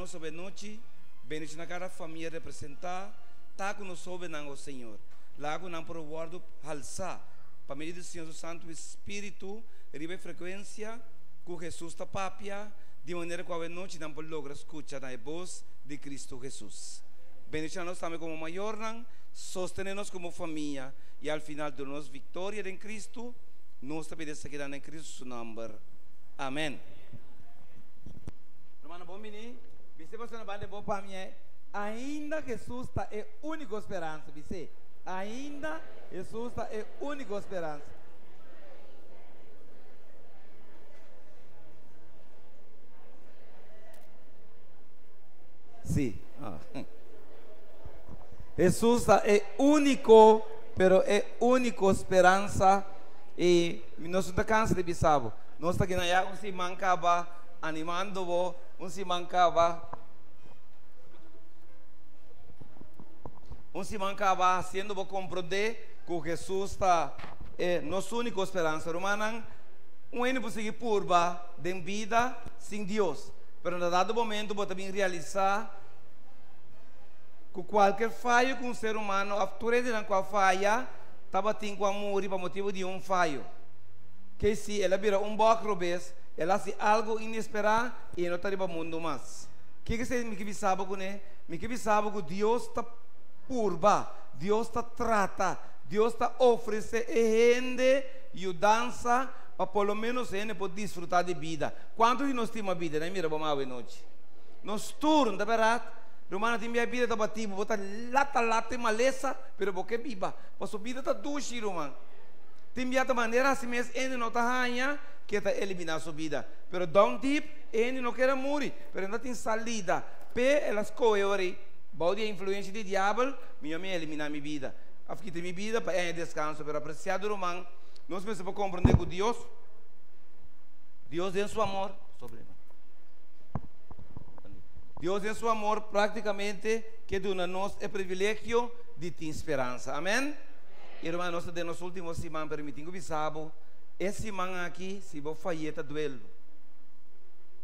nos awe nochi, bendishoná kada famia representá, ta ku nos hóbennan, o Señor. Laga ku nan por wòrdu halsá pa medio di Señor su Santu Spiritu riba e frekuensia ku Hesus ta papia, di manera ku awe nochi nan por logra skucha na e bos di Kristu Hesus. Bendishoná nos tambe komo mayornan, sostené nos komo famia i al final duna nos viktoria den Kristu. Nos ta pidi esakinan den Kristu su nòmber. Amèn. Rumannan, bon bini. Bis'é persona banda bo pa mi e. Ainda Hesus ta e úniko speransa. Bis'é, Ainda Hesus ta e úniko speransa. Sí. Hesus ta e úniko, pero e úniko speransa. I nos no ta kansa di bisa bo. Nos ta kina ya un siman kaba animando bo, un siman kaba, un siman kaba hasiendo bo komprondé ku Hesus ta e nos úniko speransa. Rumannan, un hende por sigui purba den bida sin Dios, pero na dado momento bo ta bin realisá ku kualker fayo ku un ser humano òf tur hendenan ku a faya tabatin ku a muri pa motibu di un fayo. Ke si el a bira un bòk robes, el a hasi algu inesperá i e no ta riba mundu mas. Kiko esei mi ke bisa bo kuné? Mi ke bisa bo ku Dios ta purba, Dios ta trata, Dios ta ofresé e hende yudansa pa por lo ménos e hende por disfrutá di bida. Kuantu di nos stima bida? Nan mira bo awe nochi. Nos tur, no ta bèrdat? Rumannan, tin bia bida ta bati bo, bo ta lata lata e malesa, pero bo ke biba. Pasobra bida ta dushi, ruman. Tin bia ta manera hasi mes hende no ta haña ke ta eliminá su bida. Pero down deep e hende no kere muri, pero e no tin salida. P'e el a skohe ora ei, bou di e influensia di diabel, mihó mi eliminá mi bida. Òf kita mi bida pa e haña deskanso. Pero apresiado ruman, nos mester por komprendé ku Dios, Dios den su amor, Dios den su amor práktikamente ke duna nos e privilegio di tin speransa. Amèn? I ruman, nos ta den nos último siman, pero mi tin ku bisa bo, e siman aki, si bo fay'é ta duel bo.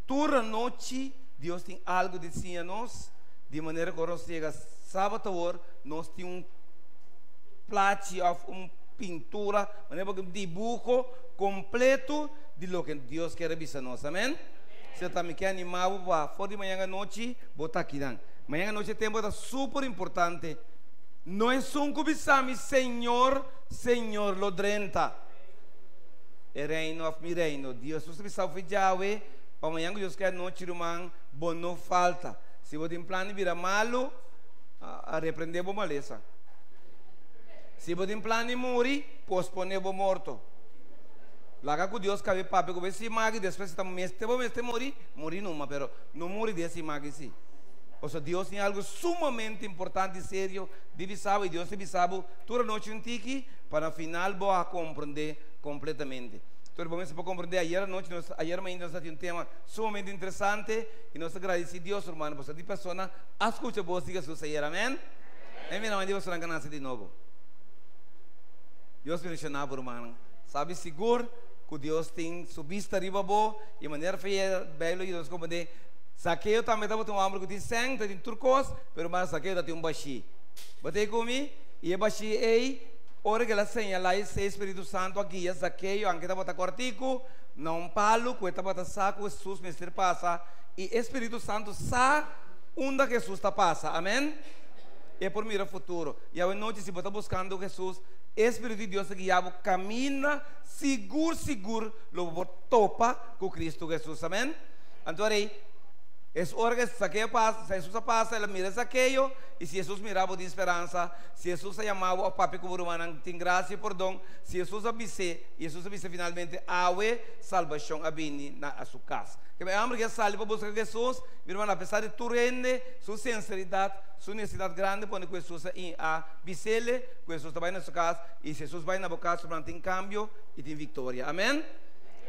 Tur anochi Dios tin algu di siña nos, di manera ku ora nos yega sabat awor, nos tin un plachi òf un pintura, manera bo un dibuho kompleto di loke Dios kier a bisa nos. Amèn? Si ta mi ke animá bo pa for di mañan anochi bo ta akinan. Mañan anochi e tempu ta super importante. No esun ku bisa mi, Señor, Señor, lo drenta e reino òf mi reino. Dios nos ta bisa bo djawe pa mañan ku Dios ke anochi, ruman, bo no falta. Si bo tin plan di bira malu, a reprende bo malesa. Si bo tin plan di muri, pospone bo morto. Laga ku Dios kabe papia ku bo e simagi, despues si ta mester bo mester muri, muri numa, pero no muri di e simagi si. Pasobra Dios tin algu sumamente importante i serio di bisa bo, i Dios ta bisa bo tur anochi un tiki pa na final bo a komprendé kompletamente. Tur bo mester por komprendé, ayer anochi nos, ayer mainta nos a tin un tema sumamente interesante i nos ta gradisí Dios, rumannan, pasobra di persona a skucha bos di Hesus ayer. Amèn? E mira mandi bosonan ka nase di nobo. Dios bendishoná bo, rumannan. Sabi sigur ku Dios tin su bista riba bo i manera fe Beibel a yuda nos komprendé. Zakeo tambe tabata un hòmber ku tin sèn, ta tin tur kos, pero mas Zakeo ta tin un bashí. Bo ta ei ku mi? I e bashí ei, ora ku el a señalá esei, Spiritu Santu a guia Zakeo, anke tabata kòrtiku, na un palu ku e tabata sa ku Hesus mester pasa, i e Spiritu Santu sa unda Hesus ta pasa. Amèn? E por mira futuro. I awe nochi, si bo ta buskando Hesus, e Spiritu di Dios ta guia bo kaminda sigur sigur lo bo por topa ku Kristu Hesus. Amèn? Anto rei, es ora ke Zakeo pasa, Hesus a pasa, el a mira Zakeo, i si Hesus mira bo tin speransa, si Hesus a yama bo òf papia ku bo rumannan tin grasia i pordon, si Hesus a bis'é, i Hesus a bisa finalmente, Awe salbashon a bini na su kas. Ke e hòmber ke a sali pa buska Hesus, mi ruman, apesar di tur hende, su sinseridat, su nesesidat grandi pone ku Hesus a a bis'ele ku Hesus ta bai na su kas, i si Hesus bai na bo kas, ruman, tin kambio i tin viktoria. Amen.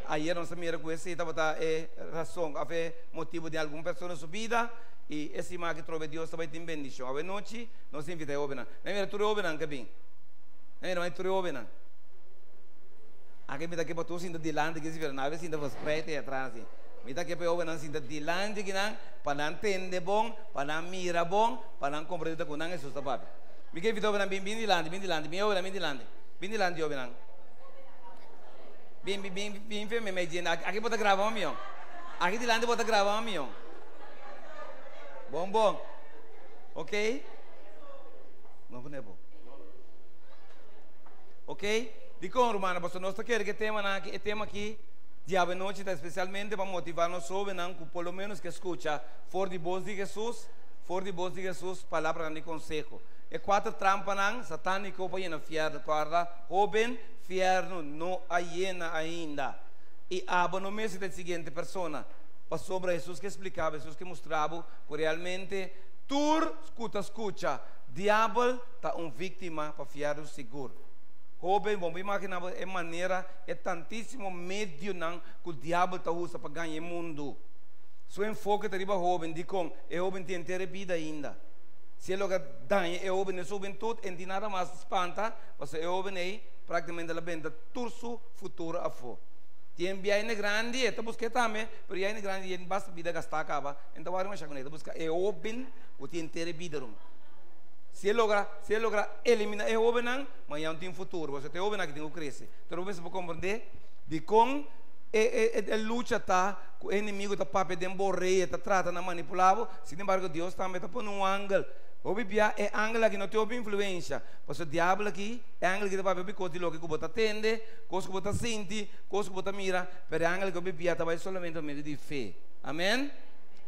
Ayer nos a mira ku esei tabata e rason òf e motibu den algun persona su bida, i e siman aki trobe Dios ta bai tin bendishon. Awe nochi nos ta invita e hóbennan. Nan mira tur e hóbennan ke bin. Nan mira tur e hóbennan. Aki mi ta ke pa tur sinta dilanti ke si pero nan a sinta for spreid ei atras. Mi ta ke pa e hóbennan sinta dilanti kinan pa nan tende bon, pa nan mira bon, pa nan komprendé ta ku nan Hesus ta papia. Mi ke invitá hóbennan bin, bin dilanti, bin dilanti, bin hóbennan bin dilanti. Bin dilanti hóbennan. Bin, bin, bin, bin fe meimei djende. Aki bo ta graba mas mihó. Aki dilanti bo ta graba mas mihó. Bon, bon. Ok? No pone bo. Ok? Dikon, rumannan? Pasobra nos ta kere ku e temanan aki, e tema aki di awenochi ta espesialmente pa motivá nos hóbennan ku por lo ménos ke skucha for di bos di Hesus, for di bos di Hesus palabranan di konseho. E kuater trampanan satániko pa yena fièrnu. Kòrda, hóben, fièrnu no a yena ainda. I abo no mester ta e siguiente persona. Pasobra Hesus ke splika bo, Hesus ke mustra bo ku realmente tur ku ta skucha diabel ta un víktima pa fièrnu sigur. Hóben, bo por imaginá bo e manera, e tantísimo medionan ku diabel ta usa pa gaña e mundu? Su enfoke ta riba hóben. Dikon? E hóben tin henter e bida ainda. Si e logra daña e hóben den su hubentut, e no tin nada mas di spanta, pasobra e hóben ei práktikamente el a benta tur su futuro afó. Tin bia hende grandi, e ta busk'é tambe, pero ya hende grandi ya tin basta bida gastá kaba, e no ta wòrdu mashá kuné. E ta buska e hóben ku tin henter e bida ruma. Si e logra, si e logra eliminá e hóbennan, mañana no tin futuro, pasobra ta e hóbennan aki tin ku krese. Tur bo mester por komprendé dikon e e e lucha ta ku e enemigu ta papia den bo orea, ta trata na manipulá bo. Sin embargo, Dios tambe ta pone un angel. Hopi bia e angel aki no tin hopi influensha, pasobra diabel aki, e angel aki ta papia hopi kos di loke ku bo ta tende, kos ku bo ta sinti, kos ku bo ta mira, pero e angel aki hopi bia ta bai solamente pa medio di fe. Amen?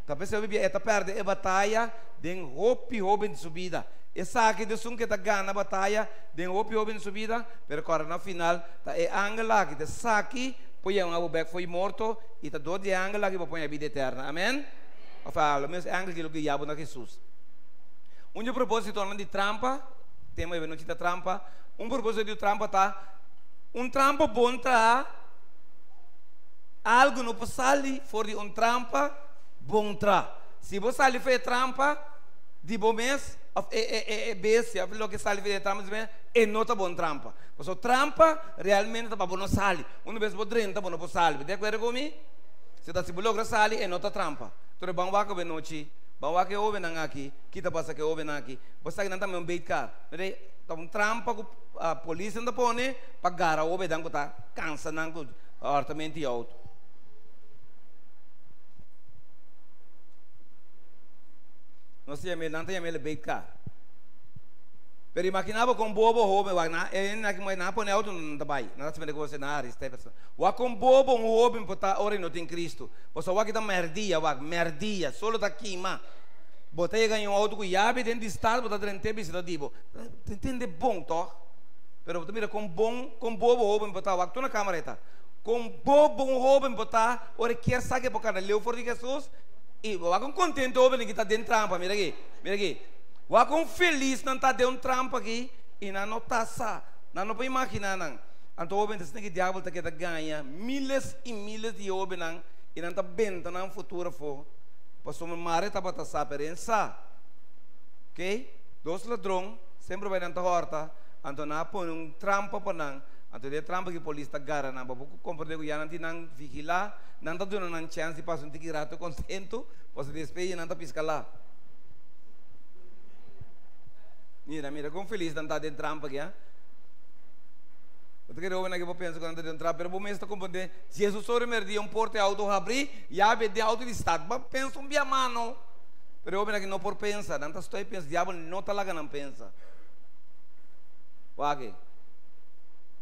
Ta p'esei hopi bia e ta pèrdè e bataya den hopi hoben di su bida. Esaki ta esun ke ta gana bataya den hopi hoben di su bida, pero kòrda na final ta e angel aki ta esaki por yama bo bèk fo'i morto i ta dor di e angel aki bo por haña bida eterna. Amen? Òf a lo menos e angel ki lo guia bo na Hesus. Un di e propósitonan di trampa, tema di e nochi ta trampa, un propósito di trampa ta un trampa bon traha, algu no por sali for di un trampa bon traha. Si bo sali for e trampa di bo mes òf e e e e bestia òf loke sali for di e trampa di bo mes, e no ta bon trampa. Pasobra trampa realmente ta pa bo no sali. Unda bes bo drenta bo no por sali. Bo ta di akuerdo ku mi? Si ta si bo logra sali e no ta trampa. Tur e ban wak awe nochi, ban wak e hobennan aki, ki ta pasa ku e hobennan aki. Bo sa ki nan tambe un bait kar. Mira ta un trampa ku polisnan ta pone pa gara hobennan ku ta kansa nan ku hòrtamento di outo. Nos ta yam'é, nan ta yam'é bait kar. Pero imaginá bo kon bobo hoben wak nan, e hende aki nan a pone outo nan ta bai, nan ta spende ku bo nan a arestá e persona. Wak kon bobo un hoben por ta ora e no tin Cristo. Pasobra wak ta mèrdia, wak mèrdia, solo ta kima. Bo ta yega den un outo ku yabi den di stad, bo ta drent'é bisita di bo. Ta intende bon tòg? Pero bo ta mira kon bon, kon bobo hoben por ta, wak tur na kamera e ta. Kon bobo un hoben por ta ora e kier sa ke por kana leu for di Hesus, i wak kon kontento hobennan ki ta den trampa, mira aki, mira aki. Wak kon felis nan ta den un trampa aki i nan no ta sa, nan no por imaginá nan. Anto hoben ta sinti ki diabel ta keda gaña miles i miles di hobennan i nan ta benta nan futuro afó pasobra mare tabata sa pero en sa. Ok, dos ladron semper bai nan ta hòrta anto nan a pone un trampa pa nan anto den e trampa aki polis ta gara nan. Bo por komprende ku ya nan tin nan vigilá, nan ta duna nan chèns di pasa un tiki rato kontentu pasobra despues ya nan ta piska la. Mira, mira kon felis nan ta den trampa aki, ha. Bo ta kere hobennan ke bo pensa ku nan ta den trampa, pero bo mes ta komprendé, Jesus sore merdia un porta e auto habrí, yabi den auto di stad. Bo pensa un bia mano. Pero e hobennan aki no por pensa, nan ta stoi pensa, diabel no ta laga nan pensa. Wak aki.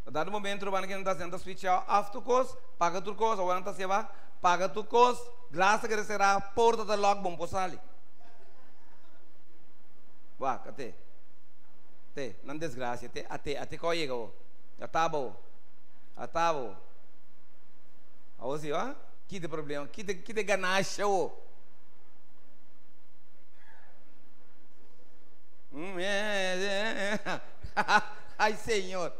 Na dado momento rumannan ke nan ta hasi, nan ta switch off tur kos, paga tur kos, awor nan ta hasi aba, paga tur kos, glas ta keda será, porta ta lock, bo no por sali. Wak, ate. Te, nan desgracia. Te, ate, ate ko yega awo. Ataba awo. Ataba awo. Awo si, ah? Kita problema, kita, kita ganashi awo. Mm, eh, eh, eh. Ay, Señor.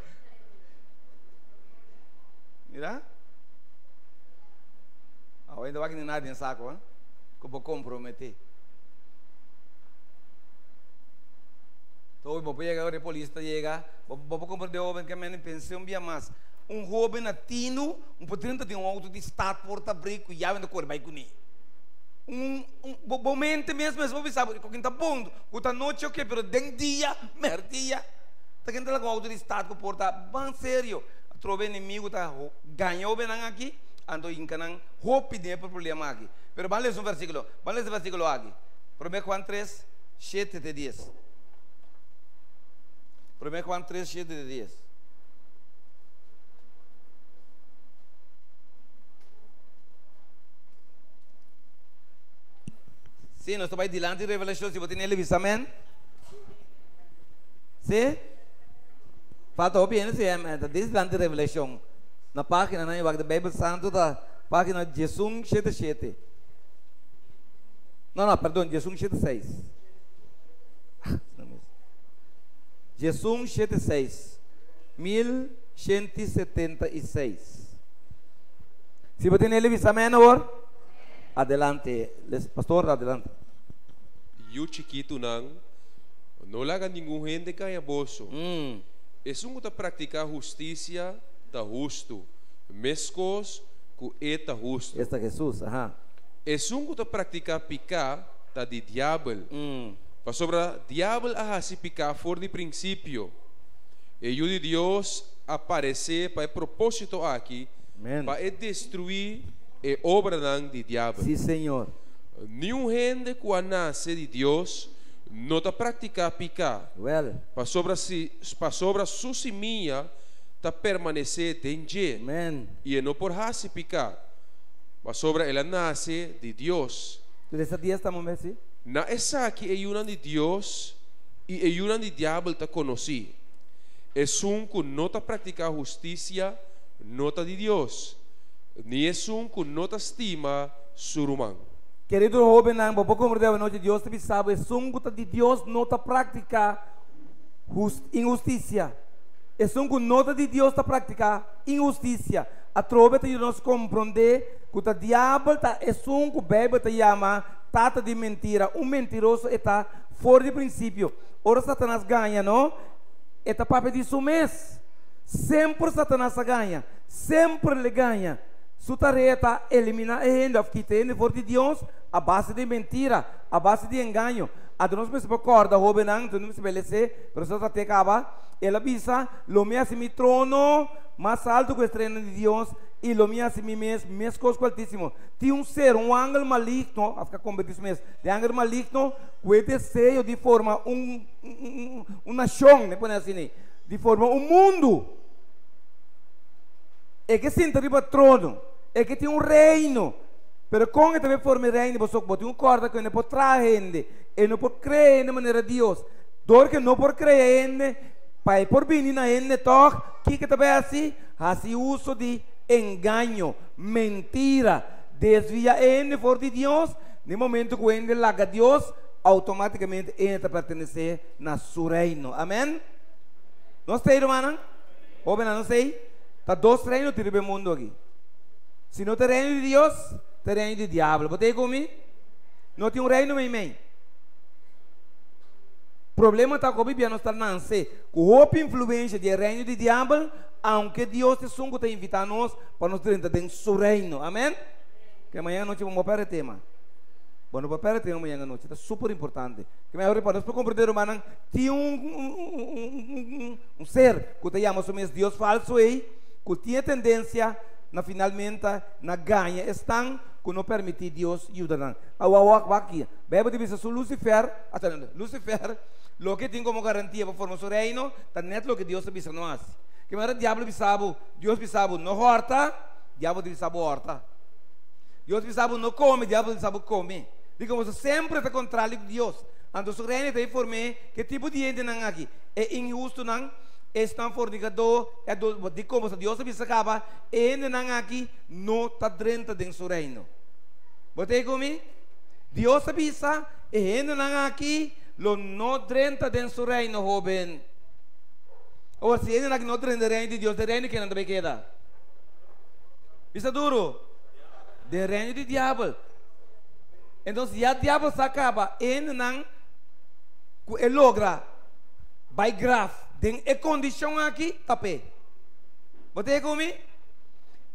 Mira. Awo ainda wak ni nada den saco, eh? Ku bo compromete. Tobi bo por yega ora e polis ta yega, bo bo por comprende hoben ke men pense un bia mas. Un hóben na tinu, un por drenta den un outo di stat porta abrí ku yabi ta kore bai kuné. Un, un, bo, bo mente mes mes bo bisa bo, ku ta bon, ku ta nochi oke, pero den dia, merdia, ta ken ta laga un outo di stat ku porta, ban serio. Atrobe enemigu ta gaña hóbennan aki, anto hinka nan hopi den e problema aki. Pero ban lesa un versíkulo, ban lesa e versíkulo aki, Promé Juan tres, shete te dies. Promé Juan tres, shete te dies. Sí, nos ta bai dilanti Revelashon, si bo tin el bisa amèn. Sí? Falta hopi hende si amèn. Ta dis dilanti Revelashon. Na página nan wak de Bijbel Santu ta página 1177. No, no, perdon, 1176. Ah, 1176. 1176. Si bo tin el bisa amèn awor? Adelante, les, pastor, adelante. Yu chikitunan, no laga ningun hende gaña boso. Esun ku ta praktiká hustisia ta hustu, meskos ku e ta hustu. Esta Hesus, aha. Esun ku ta praktiká piká ta di diabel, pasobra diabel a hasi piká for di prinsipio. E Yu di Dios a paresé pa e propósito aki, pa e destruí e obranan di diabel. Sí, Señor. Niun hende ku a nase di Dios no ta praktiká piká, Wèl. pasobra si pasobra su simia ta permanesé den dje, Amèn. i e no por hasi piká, pasobra el a nase di Dios. Lesa dies ta momento, sí. Na esaki e yunan di Dios i e yunan di diabel ta konosí. Esun ku no ta praktiká hustisia no ta di Dios, ni esun ku no ta stima su ruman. Kerido hóbennan, bo por komprendé awanochi Dios ta bisa bo, esun ku ta di Dios no ta praktiká inhustisia. Esun ku no ta di Dios ta praktiká inhustisia. Atrobe ta yuda nos komprondé ku ta diabel ta esun ku Beibel ta yama tata di mentira. Un mentiroso e ta for di prinsipio. Ora Satanas gaña no, e ta papia di su mes. Semper Satanas a gaña, semper el e gaña. Su tarea ta eliminá e hende òf kita e hende for di Dios a base di mentira, a base di engaño. Anto nos mester por kòrda, hóbennan, anto nos mester belesé, pero esaki ta te kaba. El a bisa, Lo mi hasi mi trono mas altu ku e streanan di Dios, i lo mi hasi mi mes meskos ku Altísimo. Tin un ser, un angel maligno, a kombertí su mes den angel maligno, ku e deseo di forma un un nashon, mi pone asina, di forma un mundu. E ke sinta riba trono, e ke tin un reino, pero kon e ta bai forma e reino? Pasobra bo tin ku kòrda ku e no por traha hende, e no por krea hende manera Dios. Dor ku e no por krea hende, pa e por bini na hende tòg, kiko e ta bai hasi? Hasi uso di engaño, mentira, desvia e hende for di Dios. Na e momento ku hende laga Dios, outomátikamente e hende ta pertenesé na su reino. Amèn? Nos ta ei, rumannan? Hóbennan, nos ta ei? Ta dos reino tin riba e mundu aki. Si no ta e reino di Dios, ta e reino di diabel. Bo ta ei ku mi? No tin un reino meimei. Problema ta ku hopi bia nos ta nanse ku hopi influensia di e reino di diabel, aunke Dios ta esun ku ta invitá nos pa nos drenta den su reino. Amèn? Ke mañan anochi bo no por pèrdè e tema. Bo no por pèrdè e tema mañan anochi. Ta super importante. Ke mehor pa nos por komprendé, rumannan, tin un un ser ku ta yama su mes Dios falso ei, ku tin e tendensia na finalmente na gaña esnan ku no permití Dios yuda nan. Awor wak wak aki. Beibel ta bisa su Lucifer, asta Lucifer, loke e tin komo garantia pa forma su reino ta nèt loke Dios ta bisa no hasi. Ke manera diablo bisa bo, Dios bisa bo no hòrta, diablo ta bisa bo hòrta. Dios bisa bo no come, diablo bisa bo come. Di como semper ta contrario cu Dios. Anto su reino ta informé ke tipo di hendenan aki, e inhustonan, esnan fornicadó, e adul, di como Dios a bisa caba, e hendenan aki no ta drenta den su reino. Bo ta ei cu mi? Dios a bisa, e hendenan aki lo no drenta den su reino, hoben. Awor, si e hendenan aki no drenta den reino di Dios, den reino di ken nan ta bay keda? Bisa duru. Den reino di diabel. Entonces ya diabel sa kaba e hendenan ku e logra bai graf den e kondishon aki ta p'e. Bo ta ku mi?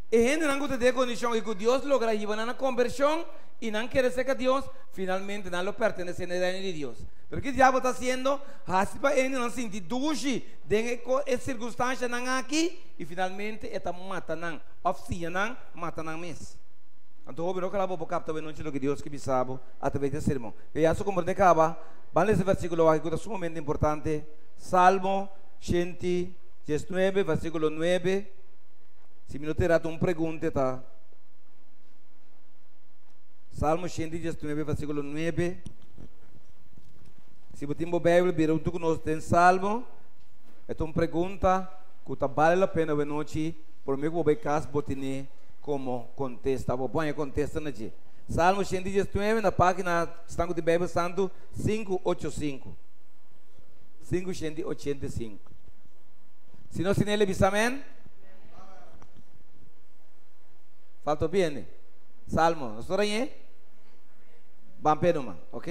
E hendenan ku ta den kondishon i ku Dios logra hiba nan na kombershon i nan kere serka Dios, finalmente nan lo pertenesé na e reino di Dios. Pero ki diabel ta hasiendo? Hasi pa e hendenan sinti dushi den e e sirkunstanshanan aki i finalmente e ta mata nan òf siña nan mata nan mes. Anto hopi no kla bo por kapta awe loke Dios ke bisa bo atraves di e sermon. Ke ya su komprende kaba, ban lesa e versíkulo aki ku ta sumamente importante, Salmo 119, versíkulo 9. Si mi no ta erá, ta un pregunta ta. Salmo 119, versíkulo 9. Si bo tin bo Bijbel, bira huntu ku nos den Salmo. E ta un pregunta ku ta bale la pena awe nochi, promé ku bo bai kas bo tene komo kontesta. Bo pon e kontesta na dje. Salmo 119 na página stanku di Bijbel Santu 585. 585. Si nos tinele bisa amen. Falta bien. Salmo, nos ora ahí? Ban pe numa, ok?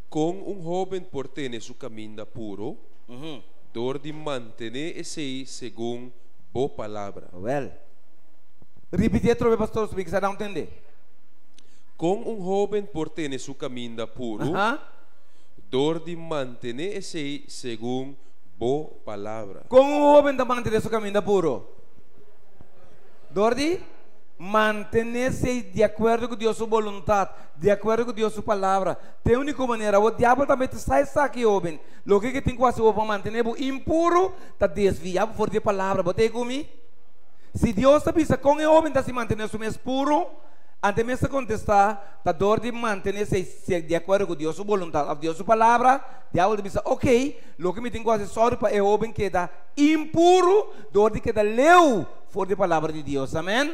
Kon un hóben por tene su kaminda puru, dor di mantené esei segun bo palabra. Wel. Ripití atrobe, pastor, so mi kisa da un tende. Kon un hóben por tene su kaminda puru, dor di mantené esei segun bo palabra. Kon un hóben ta mantené su kaminda puru? Dor di mantené esei di akuerdo ku Dios su boluntat, di akuerdo ku Dios su palabra. Ta e úniko manera. Awor, diabel tambe ta sa esaki, hóben. Loke ke tin ku hasi bo pa mantené bo impuru ta desviá bo for di e palabra. Bo ta ei ku mi? Si Dios ta bisa kon e hóben ta hasi mantené su mes puru, anto e mes ta kontestá, Ta dor di mantené esei di akuerdo ku Dios su boluntat òf Dios su palabra. Diabel ta bisa, Okey, loke mi tin ku hasi sòru pa e hóben keda impuru dor di keda leu for di e palabra di Dios. Amèn.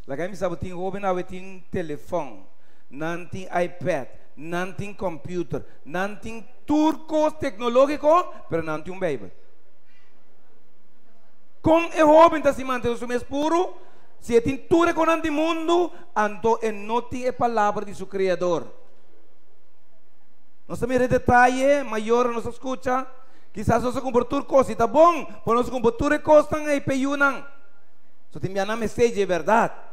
Laga mi bisa bo tin hóben awe tin telefòn, nan tin iPad, nan tin kòmpiuter, nan tin tur kos teknológiko, pero nan tin un Beibel. Kon e hóben ta si mantené su mes puru si e tin tur e konan di mundu, anto e no tin e palabra di su Kreador? Nos ta mira e detaye, mayornan nos ta skucha, kisas nos a kumpra tur kos i ta bon pa nos kumpra tur e kosnan ei pa e yunan. So tin bia nan mester dje bèrdat.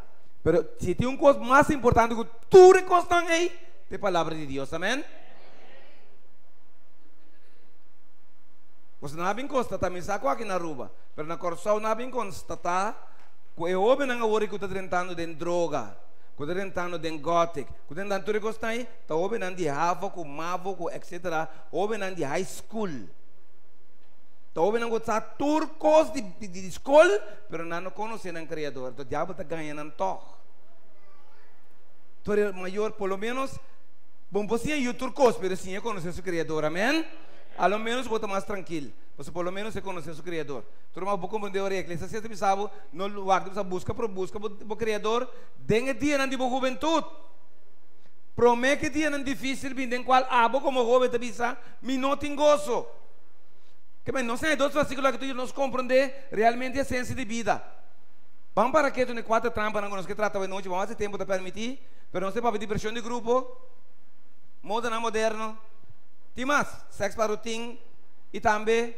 Pero si tin un kos mas importante ku tur e kosnan ei, ta e palabra di Dios. Amèn. Boso nan a bin konstatá, mi sa ku aki na Aruba, pero na Kòrsou nan a bin konstatá ku e hóbennan awor ku ta drentando den droga, ku ta drentando den gothic, ku ta drentando tur e kosnan ei, ta hóbennan di havo ku mavo ku etcetera, hóbennan di high school. Ta hóbennan ku sa tur kos di di skol, pero nan no konosé nan Kreador. Enton diabel ta gaña nan tòg. Tur e mayor, por lo ménos, bo no por siña yu tur kos, pero siña konosé su Kreador. Amèn. A lo ménos bo ta mas trankil, pasobra por lo ménos e konosé su Kreador. Tur mas bo komprendé ora Eklesiastes ta bisa bo, no wak ta bisa buska pero buska bo bo Kreador den e dianan di bo hubentut. Promé ku e dianan difísil bin den kual abo komo hóben ta bisa, Mi no tin goso. Ke men nos na e dos versíkulo aki ta yuda nos komprendé realmente e esensia di bida. Ban para ketu na e kuater trampanan ku nos ke trata awe nochi, ban wak si tempu ta permití, pero nos ta papia di preshon di grupo, modanan moderno. Tin mas, sèks pa rutin i tambe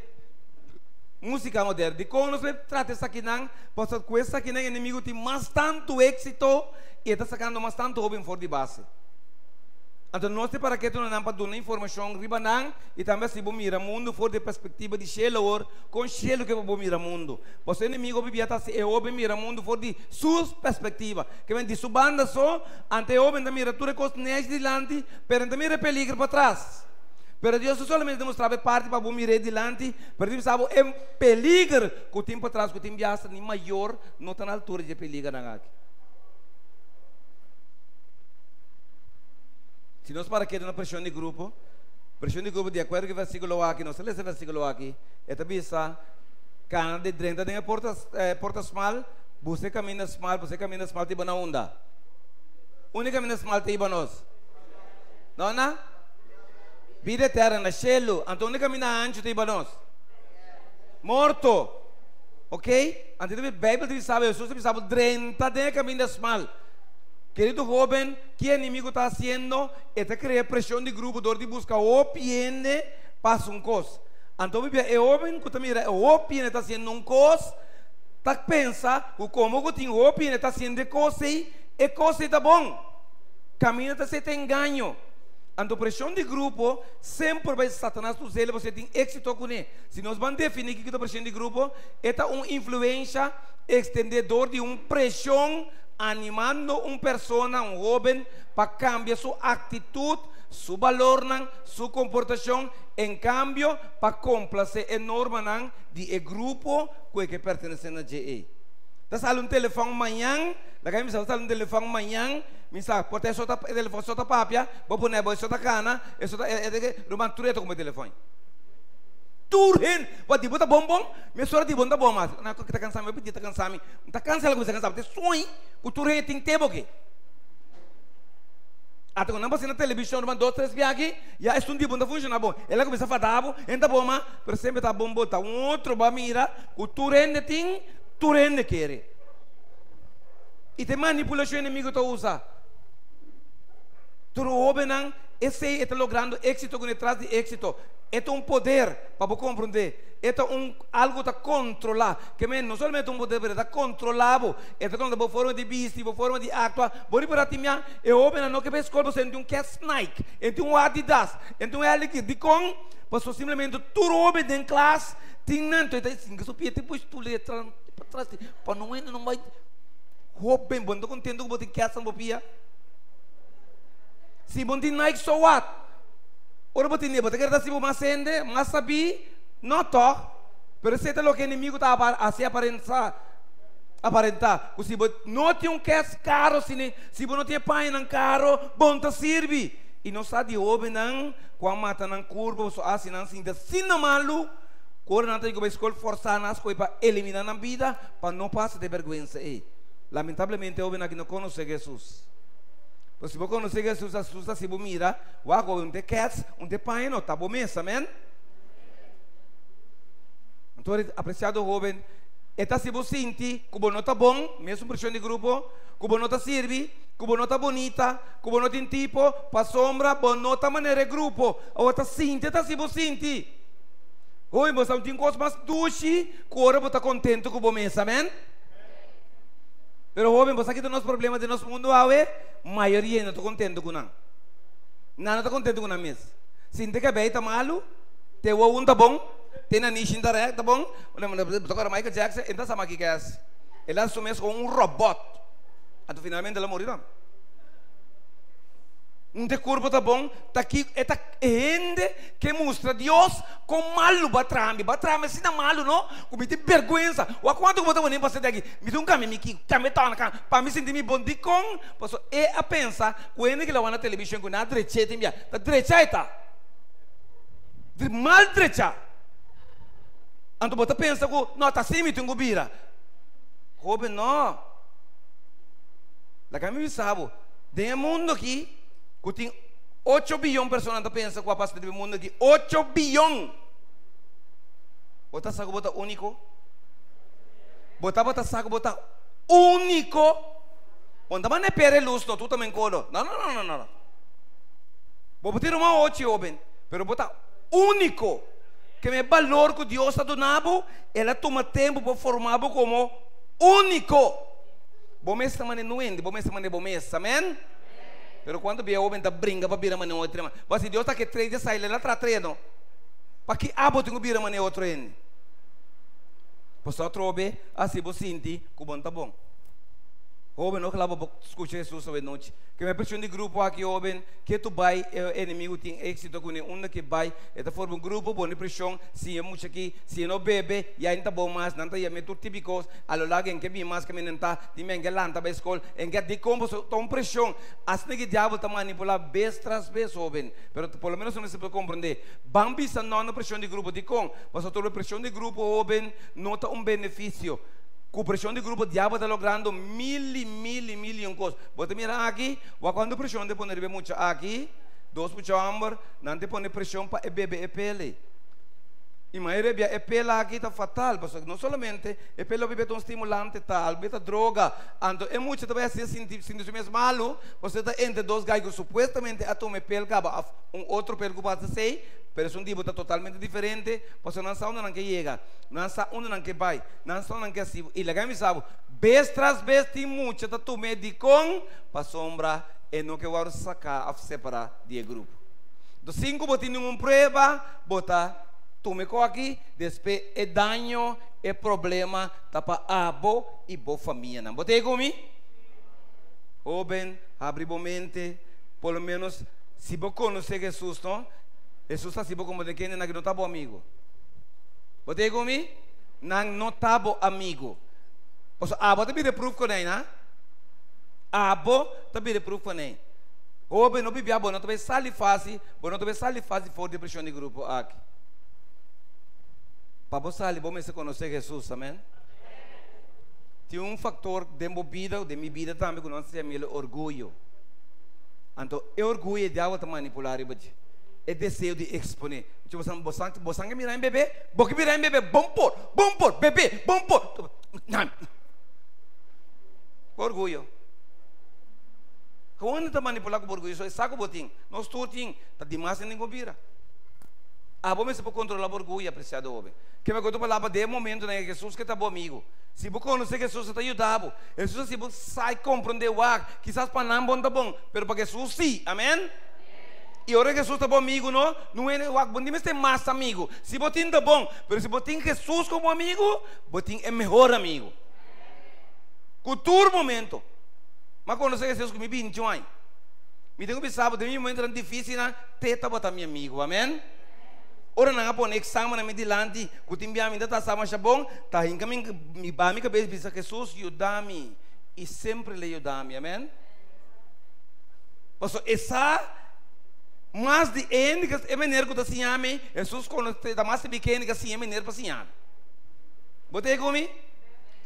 músika moderno. Dikon nos mester trata esakinan? Pasobra ku esakinan enemigu tin mas tantu éksito i e ta sakando mas tantu hóben for di base. Anto nos ta para ketu na nan pa duna informashon riba nan i tambe hasi bo mira mundu for di e perspektiva di shelu awor, kon shelu ke pa bo mira mundu. Pasobra enemigu hopi bia ta hasi e hóben mira mundu for di su perspektiva, ke men di su banda so, anto e hóben ta mira tur e kos nèchi dilanti, Pero N ta mira e peligro patras. Pero Dios no solamente ta mustra bo e parti pa bo mira e dilanti, pero ta bisa bo e peliger ku tin patras, ku tin biasta ni mayor no ta na altura di e peligernan aki. Si nos para keda na preshon di grupo, preshon di grupo di akuerdo ku e versikulo aki, nos ta lesa e versikulo aki, e ta bisa, Kana di drenta den e porta, porta smal, buska e kaminda smal, pasobra e kaminda smal ta hiba na unda? Unda e kaminda smal ta hiba nos? No na bida eterna, na shelu. Anto unda kaminda hanchu ta hiba nos? Morto. Ok? Anto e Beibel ta bisa bo, Hesus ta bisa bo, drenta den e kaminda smal. Kerido hoben, ki enemigo ta hasiendo? E ta krea preshon di grupo dor di buska hopi hende pa hasi un kos. Anto bibia e hoben ku ta mira e hopi hende ta hasiendo un kos, Ta pensa ku komo ku tin hopi hende ta hasiendo e kos ei, e kos ei ta bon. Kaminda ta seta engaño. Anto preshon di grupo semper bai Satanas ta us'el pasobra e tin éksito kuné. Si nos ban definí kiko ta preshon di grupo, e ta un influensha ekstendé dor di un preshon animando un persona, un hóben, pa kambia su aktitut, su balornan, su komportashon, en kambio pa komplasé e normanan di e grupo ku e ke pertenesé na dje ei. Ta sali un telefòn mañan, laga mi bisa, ta sali un telefòn mañan, mi sa, por ta e so ta, e telefòn so ta papia, bo pone bo e so ta kana, e so ta, e, e, ruman tur e ta kumpra e telefòn. Tur hende, wak di bo ta bon bon, mesora di bo no ta bon mas. Na, ta kansa mi, hopi dia ta kansa mi, mi ta kansa el kuminsá kansa mi, ta e soño ku tur hende tin te bo ke. Ata ku nan pasa na televishon ruman dos tres bia aki, ya esun di bo no ta funshoná bon. El a kuminsá fada bo, e no ta bon mas, pero semper ta bon bo ta un otro bo a mira ku tur hende tin, tur hende kere. I ta e manipulashon enemigo ta usa. Tur hóbennan esei e ta logrando éksito ku tras di éksito. E ta un poder pa bo komprondé. E ta un algu ta kontrolá. Ke men no solamente un poder pero e ta kontrolá bo. E ta konta bo forma di bisti, bo forma di aktua. Bo ripará tin mia e hóbennan no ke bai skol pasobra e no tin un Keds Nike, e no tin un Adidas, e no tin un L-Gear. Dikon? Pasobra simplemente tur hóben den klas tin nan. Enton e ta sinti su pia te push tur letra pa tras pa no hende no bai. Hóben, bo no ta kontento ku bo tin Keds na bo pia? Si bo no tin Nike, so what? Ora bo tin e, bo ta kere ta hasi bo mas hende, mas sabí? No tòg? Pero esei ta loke enemigu ta hasi aparensá, aparentá, ku si bo no tin un kès karo, si bo no tin e pañanan karo, bo no ta sirbi. I nos sa di hóbennan ku a mata nan kurpa pasobra a hasi nan sinti asina malu, ku ora nan ta yega bai skol fòrsá nan a skohe pa eliminá nan bida pa no pasa di e bèrgwensa ei. Lamentablemente e hóbennan aki no konosé Hesus. Pero si bo konosé Hesus, Hesus ta hasi bo mira, wak, un ta e kès, un ta e paña, no ta bo mes. Amèn? Anto, apresiado hóben, e ta hasi bo sinti ku bo no ta bon, mesun preshon di grupo, ku bo no ta sirbi, ku bo no ta bonita, ku bo no tin tipo, pasobra bo no ta manera e grupo. Awor ta sinti, e ta hasi bo sinti. Hóben, bo sa un tin kos mas dushi ku ora bo ta kontentu ku bo mes. Amèn? Pero hóben, bo sa ki ta nos problema den nos mundu awe? Mayoria no ta kontentu ku nan. Nan no ta kontentu ku nan mes. Sinti kabei ta malu, te wowo ta bon, te nanishi ta rèk ta bon. Bo ta kòrda Michael Jackson? E no ta sa maki kès. El a hasi su mes komo un robòt. Anto finalmente el a muri tambe. Un te kurpo ta bon, ta ki e ta hende ke mustra Dios kon malu bo a traha mi. Bo a traha mi asina malu no, ku mi tin bèrgwensa. Wak kuantu ku bo ta wini pa sete aki? Mi tin un kambia mi ki kambia tòna kan pa mi sinti mi bon. Dikon? Pasobra e a pensa ku hende ki la wak na televishon ku nan a drech'é tin bia. Ta drecha e ta. Mal drecha. Anto bo ta pensa ku no ta así mi tin ku bira. Hóben no. Laga mi bisa bo, den e mundu aki ku tin ocho biyon persona ta pensa ku a pasa riba e mundu aki, ocho biyon! Bo ta sa ku bo ta úniko? Bo tabata sa ku bo ta úniko? Bo no ta manda e pere lus no, tur ta men kolo. No, no, no, no, no. Bo por tin ruman ochi hóben, pero bo ta úniko. Ke e balor ku Dios a duna bo, El a tuma tempu pa forma bo komo úniko. Bo mes ta manera nuende, bo mes ta manera bo mes. Amen? Pero kuantu bia hóben ta bringa pa bira manera otro hende? Bo si Dios ta ke trei dje sai, El a traha trei no. Paki abo tin ku bira manera otro hende? Pasobra atrobe hasi bo sinti ku bo no ta bon. Hóben, ojalá bo por skucha Hesus awe nochi. Ke mi preshon di grupo aki, hóben, ke tu bai e enemigu tin éksito kuné. Unda ke bai e ta forma un grupo, pone preshon, siña mucha aki, si e no bebe, ya e no ta bon mas, nan ta yam'é tur tipo di kos, a lo largo en ke bin mas kaminda nan ta, tin men ke lanta bai skol, en ke dikon pasobra ta un preshon. Asina ke diabel ta manipulá bes tras bes, hóben. Pero por lo menos nos mester por komprendé. Ban bisa no na preshon di grupo. Dikon? Pasobra tur e preshon di grupo, hóben, no ta un benefisio. Ku preshon di grupo diabel ta logrando mil i mil i mil i un kos. Bo ta mira aki, wak kuantu preshon ta pone riba e mucha aki, dos mucha hòmber, nan ta pone preshon pa e bebe e pele. I mayoria bia e pela aki ta fatal, pasobra no solamente e pela hopi bia ta un stimulante tal, bia ta droga, anto e mucha ta bai hasi sinti sinti su mes malu, pasobra e ta entre dos gai ku supuestamente a tuma e pel kaba òf un otro pel ku pasa esei, pero esun di bo ta totalmente diferente, pasobra nan sa unda nan ke yega, nan sa unda nan ke bai, nan sa unda nan ke hasi bo, i laga mi bisa bo, bes tras bes tin mucha ta tuma e dikon pasobra e no ke wòrdu saká òf separá di e grupo. Enton sin ku bo tin ningun prueba, bo ta tuma e kos aki, despues e daño, e problema ta pa abo i bo famianan. Bo ta ei ku mi? Hoben, habri bo mente, por lo menos si bo konosé Hesus, no? Hesus ta hasi bo komo den kendenan ku no ta bo amigu. Bo ta ei ku mi? Nan no ta bo amigu. Pasobra abo ta bira e pruf konei, na? Abo ta bira e pruf konei. Hoben, no bibia, bo no ta bai sali fásil, bo no ta bai sali fásil for di e preshon di grupo aki. Pa bo sali, bo mester konosé Hesus, amen. Tin un faktor den bo bida, den mi bida tambe, ku nos ta yama el orguyo. Anto, e orguyo e diabel ta manipulá riba dje. E deseo di eksponé. Bo sa, bo sa, bo sa ke mira mi bebé? Bo ke mira mi bebé? Bon por, bon por, bebé, bon por. Orguyo. Kon ta manipulá ku bo orguyo? So e sa ku bo tin. Nos tur tin. Ta dimas den ningun bira. Abo mester por kontrolá bo orguyo, apresiado hoben. Ke me ku tu palabra den e momentunan ei, Hesus ke ta bo amigu. Si bo konosé Hesus, e ta yuda bo. Hesus a hasi bo sa i komprondé wak. Kisas pa nan bo no ta bon, pero pa Hesus si. Amen? I ora Hesus ta bo amigu no, no hende wak bo no tin mester mas amigu. Si bo tin ta bon, pero si bo tin Hesus komo amigu, bo tin e mehor amigu. Ku tur momento. M'a konosé Hesus ku mi binti un aña. Mi tin ku bisa bo, den mi momentunan difísilnan, te tabata mi amigu. Amèn. Ora nan a pone eksamennan mi dilanti, ku tin bia mi ta ta sa masha bon, ta hinka mi, mi baha mi kabes bisa, Hesus, yuda mi. I semper el a yuda mi. Amèn. Pasobra e sa mas di e hende ku e mener ku ta siña mi, Hesus konosé, ta mas sabí ku e hende ku a siña e mener pa siña mi. Bo ta ei ku mi?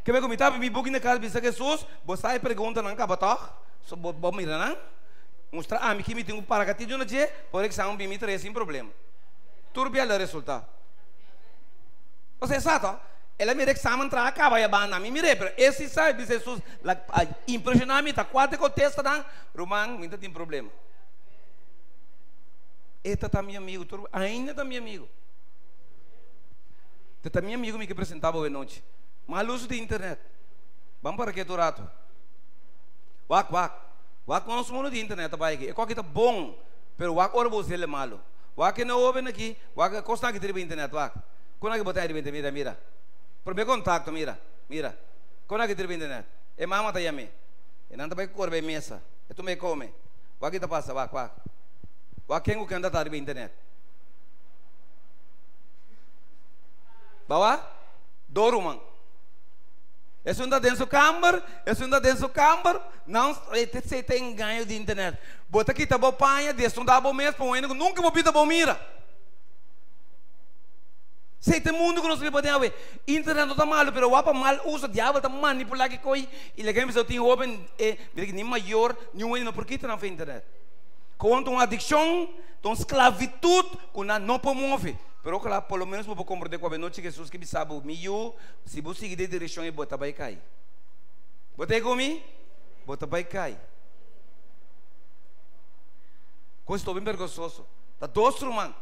Keme ku mi ta mi buki na kas bisa Hesus, Bo sa e preguntanan kaba tòg? So bo bo mira nan? Mustra ami ki mi tin ku para katidu na dje, por eksamen bin mi trae sin problema. Tur bia lo resultá. Pasobra e sa tòg? El a mira eksamen traha kaba ya banda. Mi mir'é, pero e si sa, e bisa Hesus, la a impreshoná mi ta kuater kontestanan, ruman, mi ta tin problema. E ta ta mi amigu tur, ainda ta mi amigu. Ta ta mi amigu mi ke presentá bo e nochi. Mal uso di internet. Ban para ketu rato. Wak, wak. Wak nos mundo di internet ta bai aki. E koki ta bon, pero wak ora bo usa el e malo. Wak e no hoben aki, wak e kosnan aki ta riba internet, wak. Kon aki bo ta riba internet? Mira, mira. Prome kontakto, mira, mira. Kon aki ta riba internet? E mama ta yam'é. E nan ta bai kore bai mesa. E tuma e kome. Wak ki ta pasa, wak, wak. Wak ken ku ken ta ta riba internet. Bawa? Do ruman. Esun ta den su kamber, esun ta den su kamber, nan esei ta engaño di internet. Bo ta kita bo paña, desnudá bo mes pa un hende ku nunka bo bida bo mira. Esei ta e mundu ku nos ta biba den awe. Internet no ta malu, pero wak pa mal uso, diabel ta manipulá ki koi i laga mi bisa tin hoben, e mira ki ni mayor ni un hende no por kita nan for internet. Kowan ta un adikshon, ta un sklavitut ku nan no por move. Pero ojalá por lo menos bo por komprendé ku awe nochi Hesus ke bisa bo, Mi yu, si bo sigui den direkshon ei bo ta bai kai. Bo ta ei ku mi? Bo ta bai kai. Kos ta hopi bergonsoso. Ta dos ruman.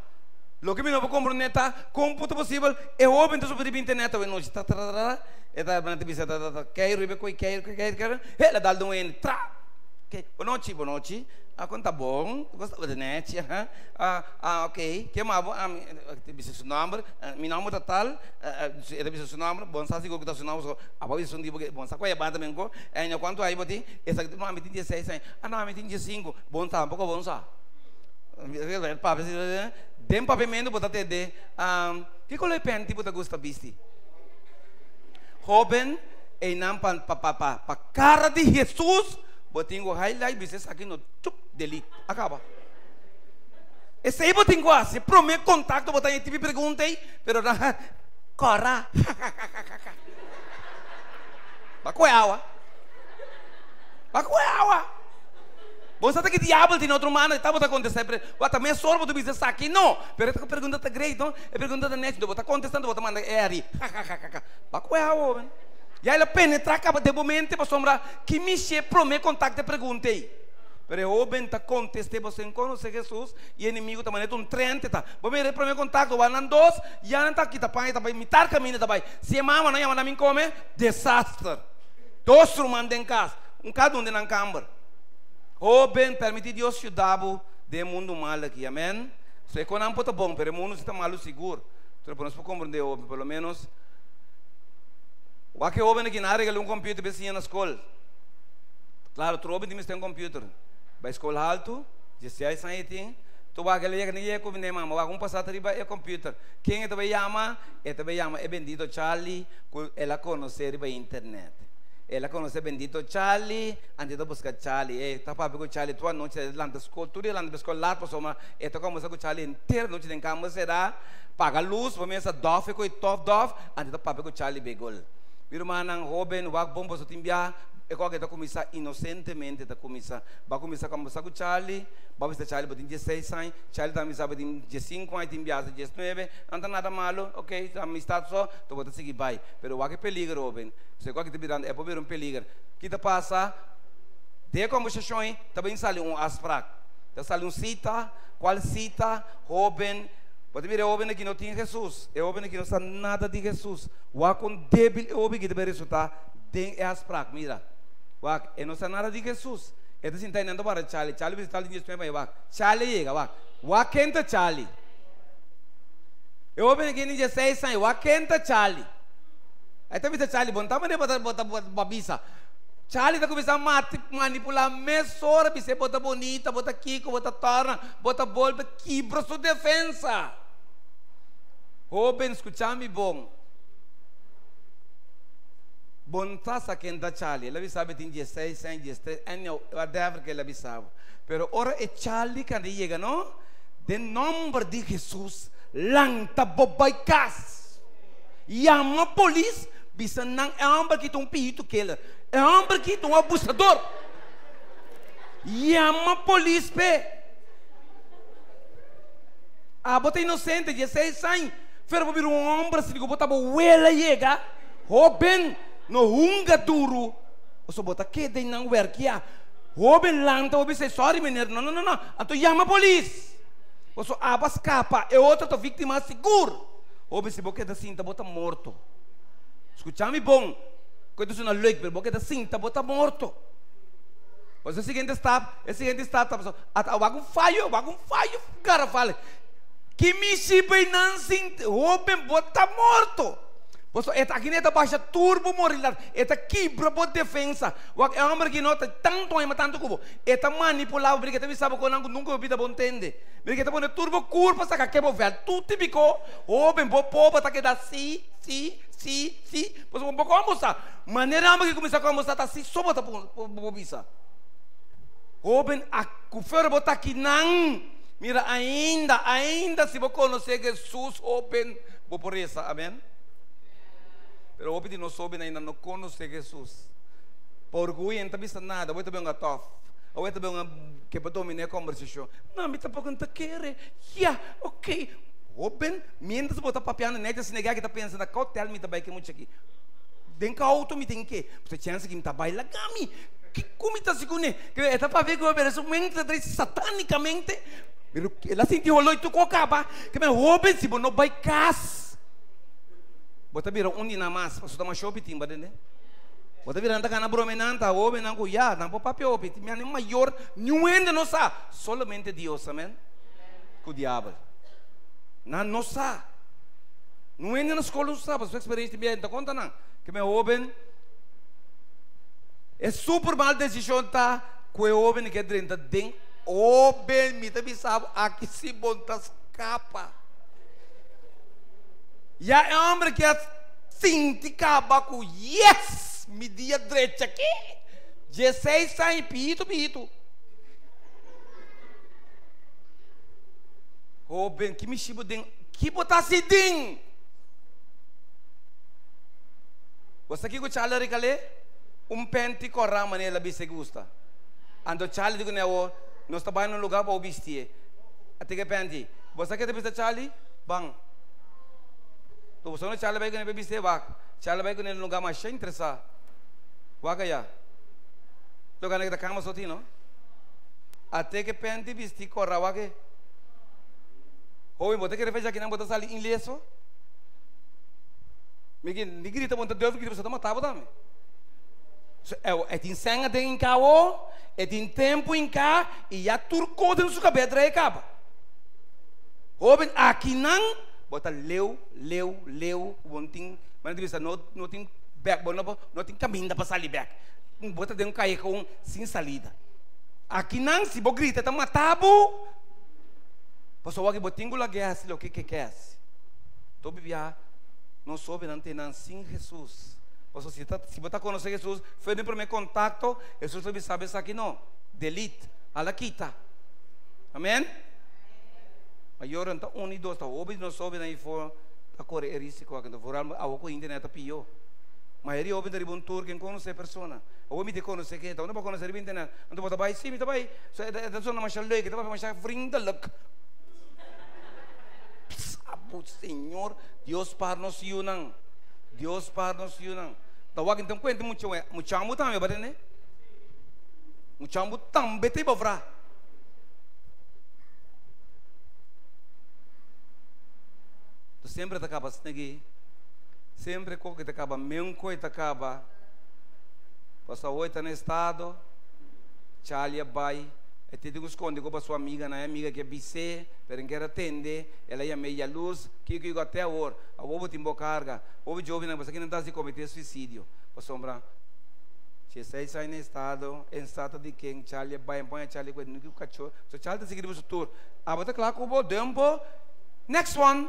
Loke mi no por komprendé ta kon por ta posibel e hoben ta subi riba internet awe nochi ta ta ta ta e ta ta bisa ta ta ta keiru riba e koi keiru keiru keiru he el a dal den un hende tra. Oke, bonochi bonochi. A kon ta bon? Kos tabata nechi aha. Ah, ah, ok. Ke ma bo? Ah, mi, e bisa su nomber. Mi nomber ta tal. E ta bisa su nomber. Bon sa sigur ku ta su nomber. So, abo bisa un tipo ke bon sa ku e banda men ko. E ña kuantu aña bo tin? E sa, no, ami tin dieseis aña. Ah, no, ami tin diesinku. Bon sa, poko bon sa. Papia si, den papiamentu bo ta tende, ah, ki kolor penti bo ta gusta bisti? Hoben, einan pa, pa, pa, pa, pa kara di Hesus, bo tin ku highlight bisa esaki no, chup, delete. A kaba. Esei bo tin ku hasi. Promé kontakto bo ta haña tipi pregunta ei, pero nan kòrá. Ba kohe awa. Ba kohe awa. Bo sa ta ki diabel tin otro mano, e tabata kontestá e pre, wak ta mesora bo ta bisa esaki no, pero e pregunta ta great no, e pregunta ta nechi, bo ta kontestá bo ta manda e ari, hakakakaka, ba ku e hoben. Ya el a penetrá kaba den bo mente pasobra ki mishi e promé kontakto e pregunta ei. Pero e hoben ta kontest'é, bo sin konosé Hesus i e enemigu ta manera un tren te ta. Bo mira e promé kontakto, wak nan dos, ya nan ta kita paña ta bai mitar kaminda ta bai. Si e mama no yama nan bin kome, desaster. Dos ruman den kas, un kada un den nan kamber. Hoben, permití Dios yuda bo den e mundu mal aki. Amèn. So e konan por ta bon, pero e mundu si ta malu sigur. Pero pa nos por komprendé hoben, por lo ménos wak e hoben aki nan a regal'é un computer pa e siña na skol. Klaro, tur hoben tin mester un computer. Bai skol haltu, diesseis aña e tin, tur wak el a yega, ni yega ku bind'é mama, wak un pasá ta riba e computer. Ken e ta bai yama? E ta bai yama e bendito Charlie ku el a konosé riba internet. El a konosé bendito Charlie, antes e ta buska Charlie. E ta papia ku Charlie tur anochi, e ta lanta skol, tur dia e lanta pa skol lat pasobra e ta kombersá ku Charlie henter anochi den kama será. Paga lus, bo mester dòf e ku e tòf dòf, antes ta papia ku Charlie Begol. Mi rumannan hóben, wak bon boso tin bia, e kòke ta kuminsá inosentemente ta kuminsá. Bo a kuminsá kombersá ku Charlie, bo a bisa Charlie bo tin diesseis aña, Charlie ta bisa bo tin diesinku aña, tin bia hasta diesnuebe, nan ta nada malu, ok, ta amistat so, to bo ta sigui bai. Pero wak e peliger hóben, so e kòke ta birando, e por bira un peliger. Ki ta pasa? Den e kombersashon ei ta bin sali un afsprak, ta sali un sita, kual sita, hóben? Bo ta mira e hoben aki no tin Hesus. E hoben aki no sa nada di Hesus. Wak kon debil e hoben aki ta bai resulta den e afsprak. Mira. Wak, e no sa nada di Hesus. E ta sinta einan ta warda Charlie. Charlie bisa tal di dies nuebe wak. Charlie a yega, wak. Wak ken ta Charlie. E hoben aki tin dieseis aña. Wak ken ta Charlie. E ta bisa Charlie, bo no ta manera bo ta bo ta bo a bisa. Charlie ta kuminsá manipulá mesora, bis'é bo ta bonita, bo ta kiko, bo ta tòrna, bo ta bolbe. Kibra su defensa. Hoben, skucha mi bon. Bo no ta sa ken ta Charlie. El a bisa bo e tin dieseis aña, diestres aña, whatever ke el a bisa bo. Pero ora e Charlie kende yega no, den nomber di Jesus, lanta bo bai kas. Yama polis, bisa nan e homber aki ta un pihito killer. E homber aki ta un abusador. Yama polis p'e. Abo ta inosente, dieseis aña, pero bo bira un homber asina ku bo ta bo wela yega, hoben no hunga duru, pasobra bo ta keda ei nan werkia. Hoben lanta bo bisa sorry meneer, no no no no, anto yama polis, pasobra abo a skapa, e otro ta viktima sigur. Hoben si bo keda sinta bo ta morto. Skucha mi bon, ku e ta suna leuk, pero bo keda sinta bo ta morto. Pasobra e siguiente stap, e siguiente stap ta pasobra. Ata wak un fayo, wak un fayo garafal. Ki mishi bay nan sin hoben bo ta morto. Pasobra e ta aki ne ta basha tur bo moralidad. E ta kibra bo defensa. Wak e homber aki no ta tanto aña tanto ku bo. E ta manipula bo, mira ke ta bisa bo konan ku nunka bo bida bo ntende. Mira ke ta pone tur bo kurpa saka ke bo vel. Tur tipiko hoben bo pober ta keda si, si, si, si. Pasobra bo por kombersa. Manera e homber aki kuminsa kombersa ta si so bo ta bo bisa. Hoben a ku fer bo ta kinan. Mira ainda, ainda si bo konosé Jesus, hoben, bo por resa. Amen. Pero hopi di nos hoben ainda no konosé Jesus. Pa orguyo e no ta bisa nada. Awor e ta bin un atof. Awor e ta bin un ke por dominá e kombersashon. No, mi tampoko no ta kere. Ya, ok. Hoben, mientras bo ta papiando nèt asina e ta pensa na ka hotel mi ta bai ke mucha aki. Den ka outo mi tin ke. Pasobra chèns aki mi ta bai laga mi. Kiko mi ta hasi kuné? Ke e ta papia ku pero su mente ta trae satanikamente. Pero el a sinti holó i tur kos kaba. Ke men hóben si bo no bai kas, bo ta bira un di nan mas. Pasobra ta masha hopi tin, bo tende? Bo ta bira nan ta gana broma e nan ta hóbennan ku ya, nan por papia hopi. Mi a mayor, niun hende no sa, solamente Dios, amen, ku diabel. Nan no sa. Niun hende na skol no sa, pasobra su eksperensia tin bia, e ta konta nan. Ke men hóben. E super mal desishon ta ku e hoben ke drenta den hoben. Mi ta bisa bo aki si bo no ta skapa. Ya e homber ke a sinti kaba ku yes mi dia drecha aki. Dieseis aña pihitu pihitu. Hoben ki mishi bo den ki bo ta hasi den? Bo sa kiko Charlie a rekal'é? Un penti kòrá manera el a bisa e gusta. Anto Charlie di kuné awor, nos ta bai na un lugá pa bo bistié. A teke penti. Bo sa ke ta bisa Charlie? Ban. To bo sa unda Charlie bai kuné pa bistié? Wak. Charlie bai kuné na un lugá masha interesá. Wak ayá. Loke anda ke ta kama so tin, no? A teke penti bisti kòrá wak e. Hoben, bo ta kere fecha akinan bo ta sali inleso? Mi ki ni grita bo, no ta durf grita, pasobra ta mata bo tambe. So, e tin sèn aden inká awo, e tin tempu inká i ya tur kos den su kabes drai kaba. Hoben, akinan bo ta leu, leu, leu, ku bo no tin, manera di bisa, no, no tin bèk, bo no por, no tin kaminda pa sali bèk. Bo ta den un kayehon sin salida. Akinan si bo grita e ta mata bo, pasobra awor aki bo tin ku lag'é hasi loke ke ke hasi. Tobi bia nos hobennan te nan sin Hesus. Pasobra si ta si bo ta konosé Hesus, for di promé kontakto, Hesus lo bisa bo esaki no, delete, hala kita. Amen? Mayornan ta uni dos, ta hopi di nos hobennan afó ta kore e risiko aki. Vooral awo ku internet ta pió. Mayoria hoben ta riba un tur ken konosé e persona. Awo mi ta konosé ke, ta unda bo konosé riba internet? Anto bo ta bai, si mi ta bai. So e ta sona masha leuk, e ta papia masha vriendelijk. Psa bo Señor, Dios par nos yunan. Dios par nos yunan. Ta wak inta kuenta mucha we, muchambu tambe ba tende? Muchambu tambe ta iba vra. Tu sempre ta kaba snegi, sempre koke ta kaba menko e ta kaba. Pasobra awor e ta na estado, Charlie a bai, e tin ku skonde ku pa su amiganan, e amiga ke bis'é, pero e ker a tende, el a yam'é yalurs, kiko kiko te awor, awor bo tin bo karga, hopi jovennan pasobra kinan ta hasi kometé suisidio, pasobra dieseis aña na estado, en stata di ken Charlie a bai, en pon a Charlie ku e nuki ku kachó, so Charlie ta sigui riba su tur, abo ta kla ku bo, dempo, next one!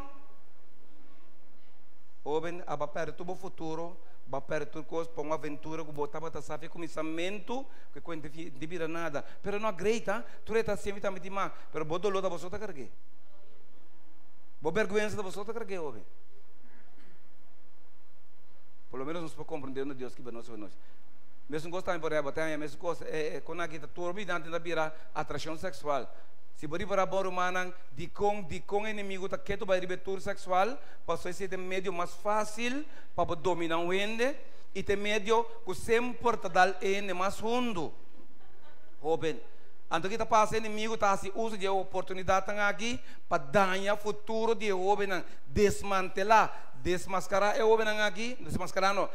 Hoben, abo a pèrdè tur bo futuro, bo a pèrdè tur kos pa un aventura ku bo tabata sa fi kuminsamentu ku e kuenta di bira nada, pero no a great ha, tur e ta hasié mi tambe tin mas, pero bo doló ta bo so ta karg'é. Bo bergwensa ta bo so ta karg'é hopi. Por lo menos nos por komprendé unda Dios kiba nos hopi nochi. Mesun kos tambe por eba, tambe mesun kos, e kon aki ta tur bidan ta bira atrashon seksual. Si bo ripará bon rumannan, dikon dikon enemigu ta ketu bai riba e tur seksual? Pasobra esei ta e medio mas fásil pa bo dominá un hende i ta e medio ku semper ta dal e hende mas hundu. Hóben, anto ki ta pasa? Enemigu ta hasi uso di e oportunidatnan aki pa daña futuro di e hóbennan, desmantelá, desmaskará e hóbennan aki, desmaskará no,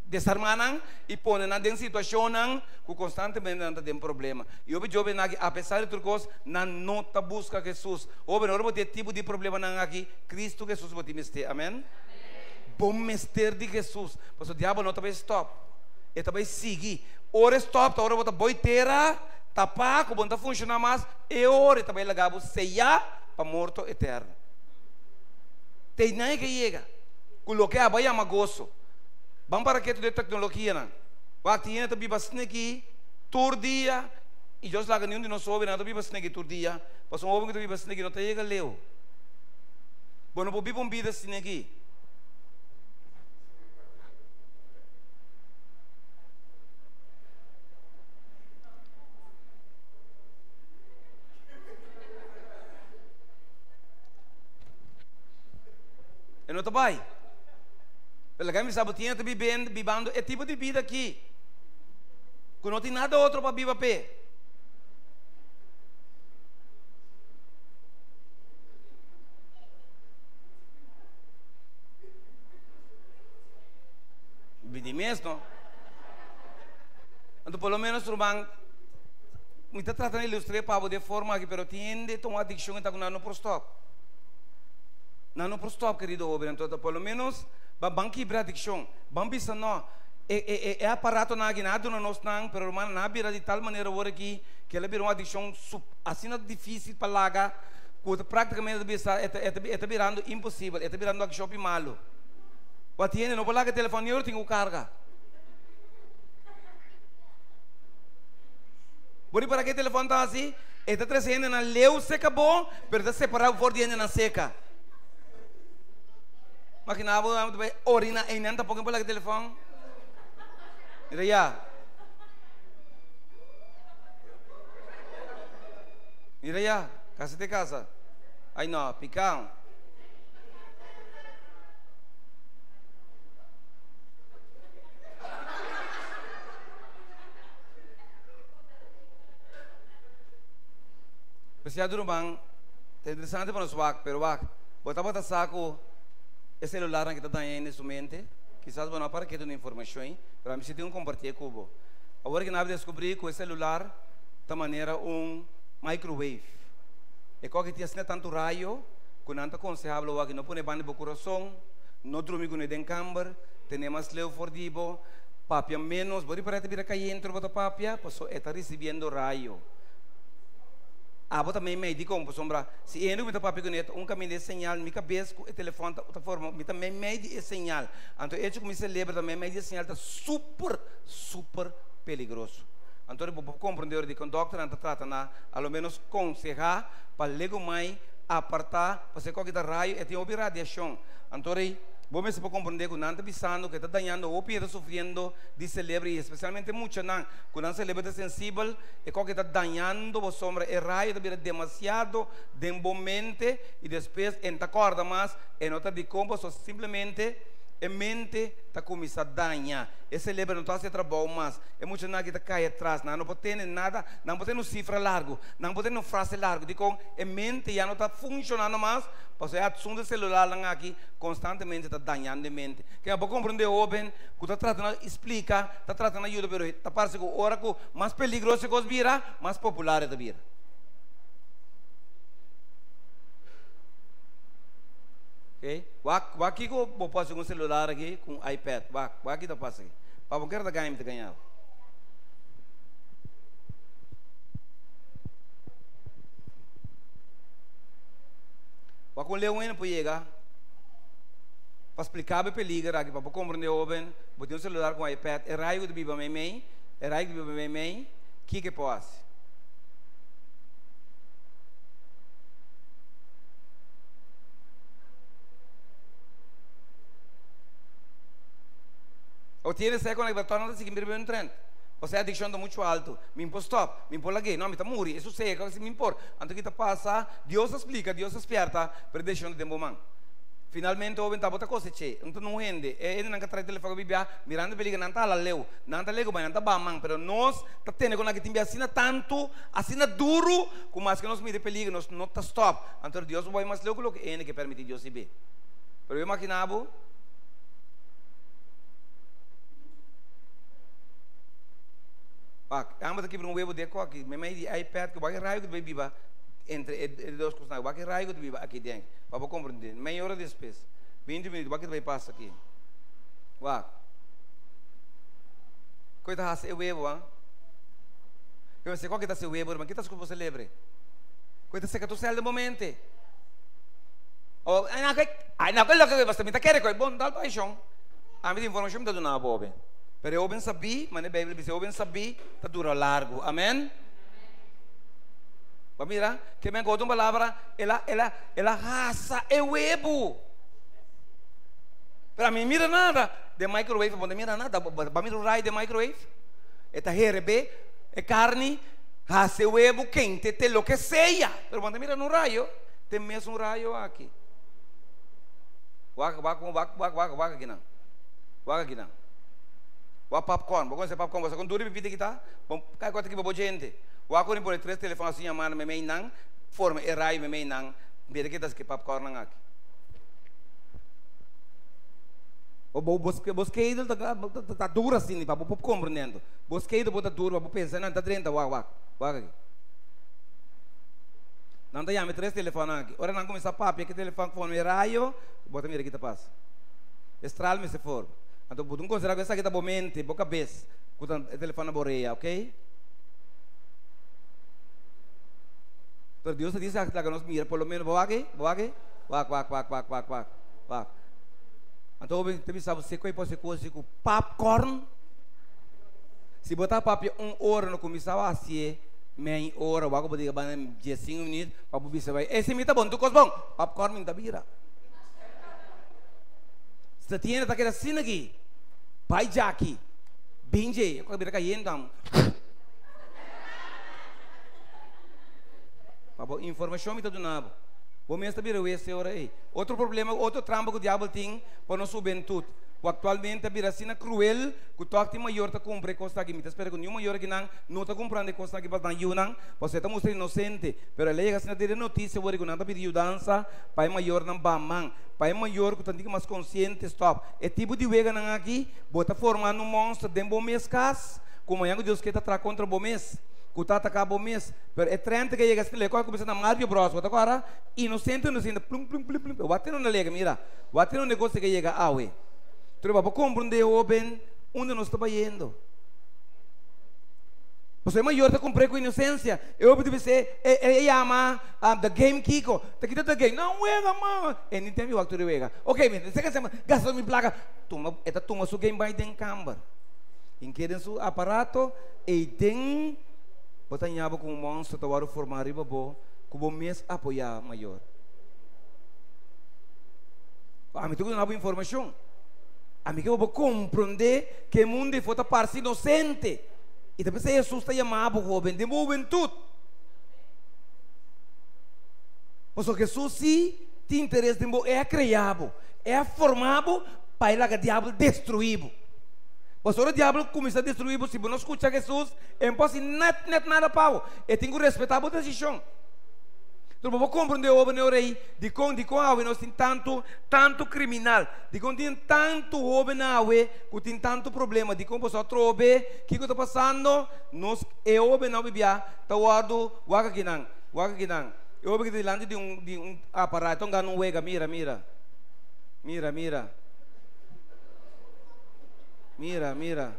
desarmá nan i pone nan den situashonnan ku konstantemente nan ta den problema. I hopi hóbennan aki, apesar di tur kos, nan no ta buska Hesus. Hóben, ora bo tin e tipo di problemanan aki, Kristu Hesus bo tin mester. Amèn? Bo mester di Hesus, pasobra diabel no ta bai stòp, e ta bai sigui. Ora e stòp ta ora bo ta boi tera, tapá ku bo no ta funshoná mas, E ora e ta bai laga bo seyá pa morto eterno. Te einan e ke yega ku loke abo a yama goso. Ban para ketu den teknologianan. Wak tin hende ta biba sneki tur dia i Dios laga niun di nos hobennan ta biba sneki tur dia, pasobra un hoben ku ta biba sneki no ta yega leu. Bo no por biba un bida sneki. E no ta bai. Pero laga mi sa bo tin ta bibendo, bibando e tipo di bida aki. Ku no tin nada otro pa biba p'e. Bidi mes no. Anto por lo menos ruman Mi ta trata di ilustr'é pa bo den forma aki, pero tin hende ta un adikshon e ta ku nan no por stòp. Nan no por stòp, kerido hóbennan. Entonces, por lo ménos ba ban kibra adikshon. Ban bisa nò, e e e e aparatonan aki nan a duna nos nan, pero ruman nan a bira di tal manera awor aki ku el a bira un adikshon sup asina difísil pa laga ku ta práktikamente ta bisa e ta e ta e ta birando imposibel, e ta birando akshon hopi malu. Bo tin hende no por laga e telefòn ni ora tin ku karga. Bo ripara ke telefòn ta hasi? E ta trese hendenan leu seka bo, pero e ta separá bo for di hendenan seka. Makina bo ta bai orina einan tampoko por laga telefòn. Mira ya. Mira ya, casa te casa. Ay no, picao. Pues ya ruman, ta interesante pa nos wak, pero wak, bo tabata sa ku e celularnan ki ta daña hende su mente? Kisas bo no a para ketu na informashon, pero ami si tin un kompartié ku bo. Awor ki nan a deskubrí ku e celular ta manera un microwave. E koki tin asina tantu rayo ku nan ta konsehá bo wak no pone banda di bo kurason, no drumi kuné den kamber, tene mas leu for di bo, papia ménos. Bo ripará e ta bira kayente ora bo ta papia? Pasobra e ta risibiendo rayo. Abo ta meimei dikon? Pasobra si e hende ku mi ta papia kuné ta un kaminda e señal, mi kabes ku e telefòn ta forma, mi ta meimei di e señal. Anto e echo ku mi selebro ta meimei di e señal ta super, super peligroso. Anto bo por komprendé ora dikon dòkternan ta trata na a lo ménos konsehá pa legumai apartá pasobra e kòke ta rayo e tin hopi radiashon. Anto rei bo mester por komprendé ku nan ta bisando ku e ta dañando hopi hende ta sufriendo di selebro i espesialmente muchanan ku nan selebro ta sensibel e kòke ta dañando bo sombra e rayo ta bira demasiado den bo mente i despues e no ta kòrda mas e no ta dikon pasobra simplemente e mente ta kuminsá daña e selebro no ta hasi e trabou mas. E muchanan aki ta kai atras, nan no por tene nada, nan por tene un sifra largu, nan por tene un frase largu, dikon e mente ya no ta funshonando mas, pasobra e asuntu selularnan aki konstantemente ta dañando e mente. Ke bo komprende hoben ku ta trata na splika, ta trata na yuda, pero ta parse ku ora ku mas peligroso e kos bira, mas popular e ta bira. Ok, wak wak kiko bo por hasi ku un selular aki, ku un iPad, wak wak ki ta pasa aki. Pa bo kere ta gaña mi ta gaña bo. Wak un leu hende por yega pa splika bo e peliger aki pa bo komprende hoben bo tin un celular ku un iPad e rayo ku ta biba meimei e rayo ku ta biba meimei kiko e por hasi. O tiene sè con e torna ta sigui mira un trend. Pasobra e adiccion ta mucho alto. Mi por stop, mi por lag'é, no, mi ta muri, e sosega, si mi por. Anto ki ta pasa? Dios a splica, Dios a spierta, pero e decision ta den bo man. Finalmente hoben ta bo ta cosech'é. Un ta un hende, e hendenan ka trae telefon ka bibia, mirando e peligra nan ta hala leu, nan ta legu bai, nan ta baha man, pero nos ta tene con aki tin bia asina tanto, asina duro, cu maske nos mira e peligra nos no ta stop. Anto Dios bo bai mas leu cu loke e hende ke permiti Dios si be. Pero bo imagina bo? Wak, amba ta kibra un webo de koki, memei di iPad ku wak rayo ku ta bai biba entre e e dos kosnan, wak rayo ku ta biba aki den, pa bo komprende. Mei ora despues, 20 minuut, wak ta bai pasa aki. Wak. Koe ta hasi e webo, ah? Yo pensé, koki ta hasi e webo, hermano? Ki ta hasi ku bo selebre? Koe ta seka tur sel den bo mente. Oh, ai na ai na loke basta mi ta kere koe bon dal paishon. Ami di informashon mi ta duna bo hoben. Pero e hoben sabí, manera e Beibel bisa, e hoben sabí ta dura largu. Amen? Bo a mira? Ke men ku otro palabra, el a, el a, el a hasa e webu. Pero ami mira nada den microwave, bo no mira nada. Bo a mira un rai den microwave? E ta herebé e karni, hasa e webu, kente te loke sea. Pero bo no mira un rayo. Te mesun rayo aki. Wak, wak, wak, wak, wak, wak akinan. Wak akinan. Wak popcorn. Bo conoce popcorn? Bo sa con duro e pipita kita? Bo kai kota kiba bo gente. Wak ora pone tres telefon asin yamando memey nan, forma e rayo memey nan, mira kita ski popcorn nan aki. Bo bo bo bo skedel ta ta ta duro asin pa bo por comprendendo. Bo skedel por ta duro pa bo pensa nan ta drenta wak wak. Wak aki. Nan ta yama e tres telefonnan aki. Ora nan kuminsá papia ku e telefòn forma e rayo, bo ta mira ki ta pasa. E stral mester forma. Anto bo tin konsiderá ku esaki ta bo mente, bo kabes, ku ta e telefòn na bo orea, oke? Pero Dios ta dice laga nos mira por lo menos, bo wak ei? Bo wak ei? Wak, wak, wak, wak, wak, wak, wak. Anto bo ta bisa bo si ku e por hasi kos ku popcorn. Si bo ta papia un ora no kuminsá hasié. Mei ora wak bo diga banda diesinco minuut pa bo bisa bai ese mi ta bon tur cos bon popcorn mi ta bira sta tienda ta keda asina aki bai djaki bin dje e bira cayendo am. bo informashon mi ta duna bo. Bo mes ta bira wes e ora ei. Otro problema, otro trampa ku diabel tin pa nos hubentut, ku aktualmente a bira asina kruel ku tòg tin mayor ta kumpra e kosnan aki. Mi ta spera ku niun mayor akinan no ta kumprando e kosnan aki pa nan yunan, pasobra e ta mustra inosente. Pero el a yega asina den e notisia wor ku nan ta pidi yudansa pa e mayornan ba man, pa e mayor ku ta un tiki mas konsiente stòp e tipo di weganan aki. Bo ta formando un monster den bo mes kas, ku mañan ku Dios ke ta traha kontra bo mes, ku ta ataká bo mes. Pero e trente ke yega asina, leko a kuminsá na Mario Bros. Bo ta kòrda? Inosente inosente plum plum plum plum wak tin unda lega mira wak tin unda e kos ke yega awe pero bo komprende hoben unda nos ta bayendo pasobra e mayor ta kumpr'e ku inosensia e hopi ta bisa e e yama the game kiko ta kita the game nan wega man e ni tempo wak tur e wega ok mi ta seka gasta mi plaka tuma e ta tuma su game bai den kamber hink'e den su aparato eyden bo ta ña bo ku un monster ta wòrdu forma riba bo. Ku bo mes apoyá mayor. Ami ta duna bo informashon. Ami ke bo por komprondé ku e mundu ei for ta parse inosente. I ta p'esei Hesus ta yama bo hóben den bo hubentut. Pasobra Hesus sí tin interes den bo, e a krea bo, e a forma bo pa e laga diabel destruí bo. Pasobra ora diabel kuminsá destruí bo, si bo no skucha Hesus, e no por hasi nèt nèt nada pa bo. E tin ku respetá bo desishon. Enton bo por komprondé hopi n'e ora ei dikon dikon awe nos tin tantu tantu kriminal, dikon tin tantu hóben awe ku tin tantu problema, dikon boso atrobe kiko ta pasando, nos e hóbennan hopi bia ta wòrdu wak akinan, wak akinan, e hóben ki ta dilanti di un di un aparato ta gana un wega, mira mira, mira mira, mira mira.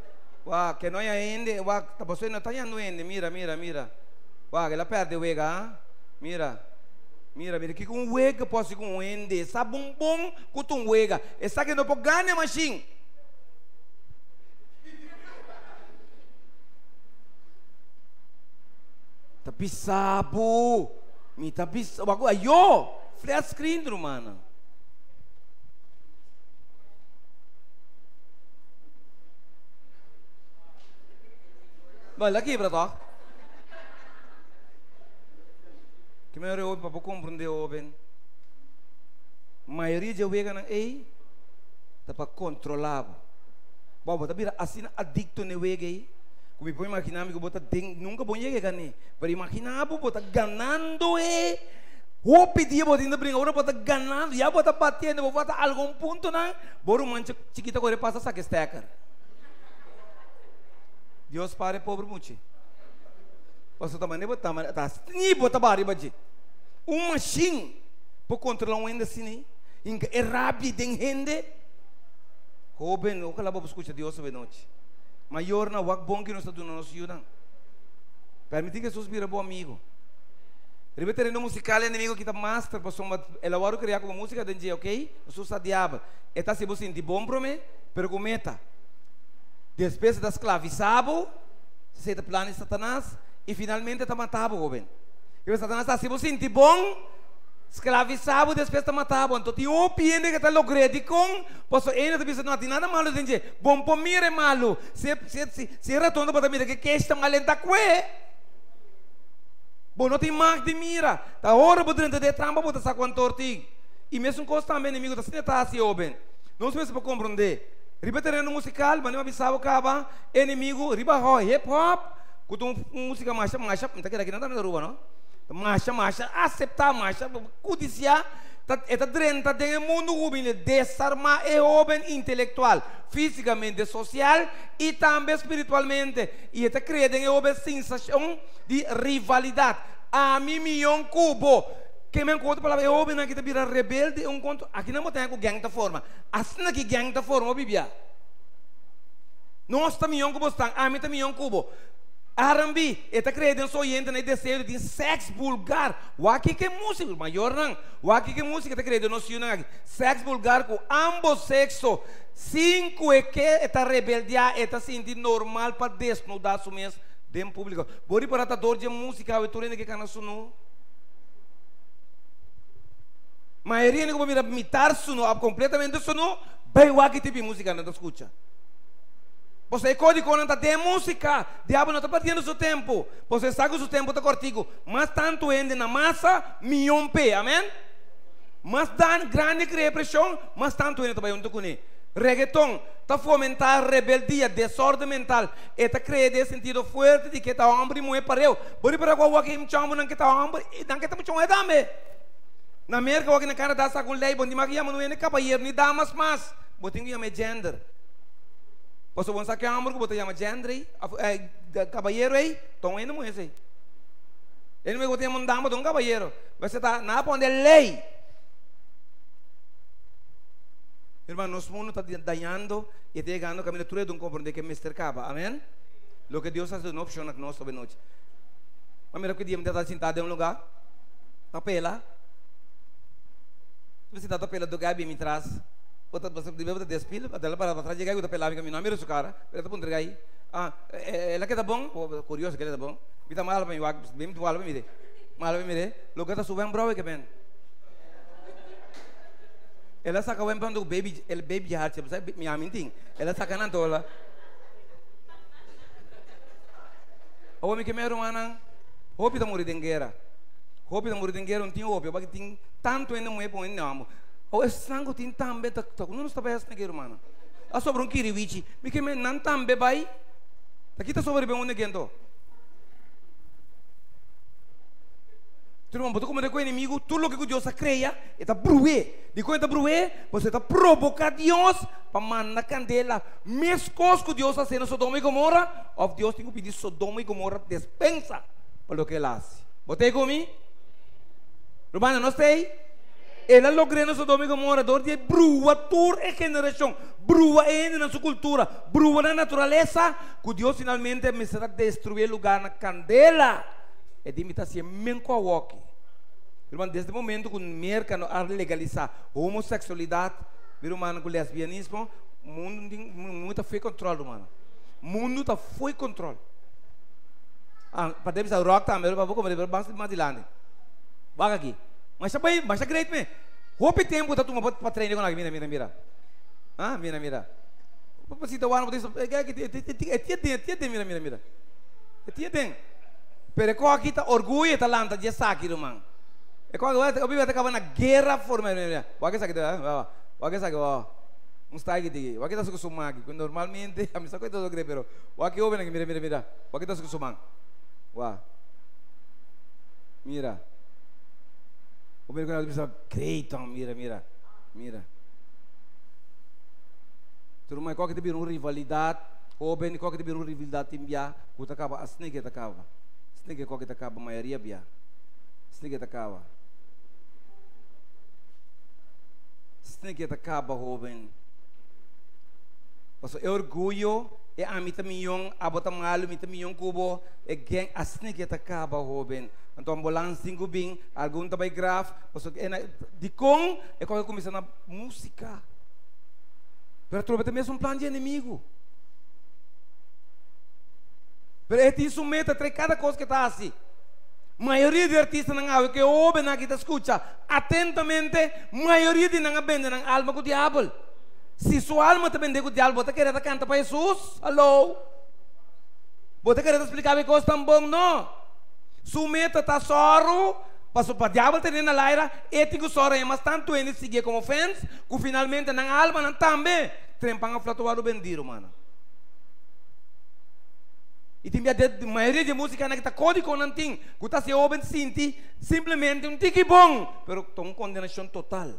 Wak, ke no haña hende, wak, ta pasobra e no ta hañando hende, mira, mira, mira. Wak, el a pèrdè wega, ha? Mira, mira, mira kiko un wega por hasi ku un hende. E sa bon bon ku ta un wega. E sa ke no por gana e mashin. Ta bisa bo, mi ta bisa, wak, ayo, flat screen, rumannan. Bo el a kibra tòg? Ki manera hopi pa bo komprendé hóben? Mayoria dje weganan ei ta pa kontrolá bo. Bo bo ta bira asina adikto n'e wega ei ku mi por imaginá mi ku bo ta den nunka bo yega gané. Pero imaginá bo bo ta ganando e hopi dia bo tin ta bringa ora bo ta ganando ya bo ta batiendo bo falta algun puntonan bo ruman chikito kore pasa saka e steker. Dios para e pobre muchi. Pasobra ta manera bo ta manera ta asni bo ta baha riba dje. Un mashin por kontrola un hende asina ei? Hinka e rabia den hende? Hoben, ojalá bo por skucha Dios awe nochi. Mayornan, wak bon ki nos ta duna nos yunan. Permití Hesus bira bo amigo. Riba e tereno musikal e enemigo kita master pasobra el a wòrdu kreá komo músika den dje, ok? Nos usa diabel. E ta hasi bo sinti bon promé, pero ku meta. Despues e ta sklavisá bo, esei ta plan di Satanas, i finalmente e ta mata bo, hóben. Kiko Satanas ta hasi bo sinti bon, sklavisá bo, despues ta mata bo. Anto tin hopi hende ku ta logr'é. Dikon? Pasobra e hende ta bisa, No tin nada malu den dje. Bon por mira e malu. Si e raton tabata mira ke kesh ta malentá kue, bo no tin mag di mira. Ta ora bo drenta den e trampa bo ta sa kuantu or tin. I mesun kos tambe enemigo ta asina ta hasi, hóben. Nos mester por komprondé. Riba e tereno musikal, manera mi a bisa bo kaba, e enemigu riba hip hop, ku ta un musika masha masha, mi ta kere aki nan tambe na Aruba no, ta masha masha aseptá, masha kudisiá, ta e ta drenta den e mundu hubenil, desarmá e hóben intelektual, físikamente, sosial i tambe spiritualmente, i e ta krea den e hóben sensashon di rivalidat, ami mion ku bo. Ke men ku otro palabra, e hóbennan aki ta bira rebelde un kontra, aki nan bo ta haña ku gèng ta forma. Asina ki gèng ta forma bibia. Nos ta mion ku bo stan, ami ta mion ku bo. R&B, e ta krea den su oyentenan e deseo di tin sèks bulgar. Wak kiko e músika, mayornan, wak kiko e músika ta krea den nos yunan aki. Sèks bulgar ku ámbos sekso, sin ku e ke, e ta rebeldiá, e ta sinti normal pa desnudá su mes den públiko. Bo ripará ta dor dje músika awe tur hende ke kana sunú. Mayoria hende ku bo mira mitar sunú òf kompletamente sunú, bai wak e tipo di músika nan ta skucha. Pasobra e kódigonan ta den músika. Diabel no ta perdiendo su tempu. Pasobra e sa ku su tempu ta kòrtiku. Mas tantu hende na masa, mion p'e. Amèn? Mas dan grandi krea preshon, mas tantu hende ta bai huntu kuné. Reggaeton ta fomentá rebeldia, desòrden mental. E ta krea den sentido fuerte di ke ta hòmber i muhé pareu. Bo ripará ku awor ke muchòmbernan ke ta hòmber i nan ke ta mucha muhé tambe. Na Merka awor ke na Kanadá saka un lei, bo no tin mag yama no hende kabayero ni damas mas. Bo tin ku yama e gender. Pasobra bo no sa ke hòmber ku bo ta yama gender ei, òf kabayero ei, ta un hende muhé esei. Hende muhé ku bo ta yama un dama ta un kabayero. Mester ta nan a pone lei. Hermano, nos mundu ta dañando i ta yegando kaminda tur e dun komprondé ke mester kaba. Amen? Loke Dios a hasi duna opshon na nos awe nochi. Ma mira ku dia mi tabata sintá den un lugá ta pela. Mi sintá ta pela do gai bin mi tras. Bo ta bo ta despil, ela para pa tras di gai ku ta pela mi kaminda. No a mira su kara, pero el ta puntra gai, ah, ela keda bon? Kurioso ke el ta bon. Mi ta mala pa mi wak, mi ta wak pa mire. Mala pa mire, loke ta su wembrouw ke ben. El a saka wembrouw ku baby, el baby hartje, bo sa mi ami tin. El a saka nan tola. Awor mi ke mi rumannan, hopi ta muri den guera. Hopi ta muri den guera, no tin hopi, awor tin tantu hende muhé ku hende hòmber. Awor esnan ku tin tambe ta ta no ta bai asina ke rumannan. A sobra un kiriwichi, mi ke men nan tambe bai. Ta kita sobra riba e unda kento. Tur bo ta komete ku enemigu, tur loke ku Dios a krea, e ta bruh'é. Dikon e ta bruh'é? Pasobra e ta proboká Dios pa manda kandela, meskos ku Dios a hasi na Sodoma i Gomora, òf Dios tin ku pidi Sodoma i Gomora despensa pa loke el a hasi. Bo ta ei ku mi? Rumannan, nos ta ei? El a logr'é na Sodoma i Gomora dor di e bruha tur e generashon, bruha e hendenan su kultura, bruha nan naturalesa, ku Dios finalmente mester a destruí e lugá na kandela. E di mi ta hacié men cu awoki. Ruman, desde momento cu Merca no a legalisa homosexualidad, mi rumannan, cu lesbianismo, mundo tin, mundo ta fo'i control, rumannan. Mundo ta fo'i control. Ah, pa debe sa rock tambe, pa bo come debe mas mas dilanti. Wak aki. Masha bai, masha great me. Hopi tempo ta tuma pa pa train con aki, mira, mira, mira. Ah, mira, mira. Pa sinta wak, bo ta bisa, e tia den, e tia den, mira, mira, mira. E tia den. Pero e koki ta orguyo e ta lanta dje esaki ruman. E koki ora obi ta kaba na guera forma mira mira wak esaki ta wak wak esaki wak un style ki tiki wak ta su su man aki ku normalmente ami sa ku e ta so kre pero wak e hobennan aki mira mira mira wak ta su su man wak mira bo mira ku nan ta bisa great mira mira mira tur ruman e koki ta bira un rivalidat hoben e koki ta bira un rivalidat tin bia. Ku ta kaba asina ke ta kaba. Asina ke koke ta kaba mayoria bia. Asina ke ta kaba. Asina ke ta kaba hoben. Paso e orguyo, e ami ta miyon, abo ta malu, mi ta miyon ku bo, e gen, asina ke ta kaba hoben. Anto ambulans tin ku bin, algun ta bai graf, paso e na, dikon e koke kuminsa na musika? Pero atrobe ta mes un plan di enemigu. Pero e tin su meta trae kada kos ke ta hasi. Mayoria di artistanan awe ku e hóbennan aki ta skucha atentamente, mayoria di nan a bende nan alma ku diabel. Si su alma ta bende ku diabel, bo ta kere ta kanta pa Hesus? Hallo? Bo ta kere ta splika bo e kos tan bon? No. Su meta ta sòru pasobra pa diabel tene na laira, e tin ku sòru haña mas tantu hende siguié komo fans ku finalmente nan almanan tambe trempan a flatuá lo bendí, rumannan. I tin bia de mayoria di e musikanan ki ta kódigonan tin ku ta hasi e hóben sinti simplemente un tiki bon, pero ta un kondenashon total.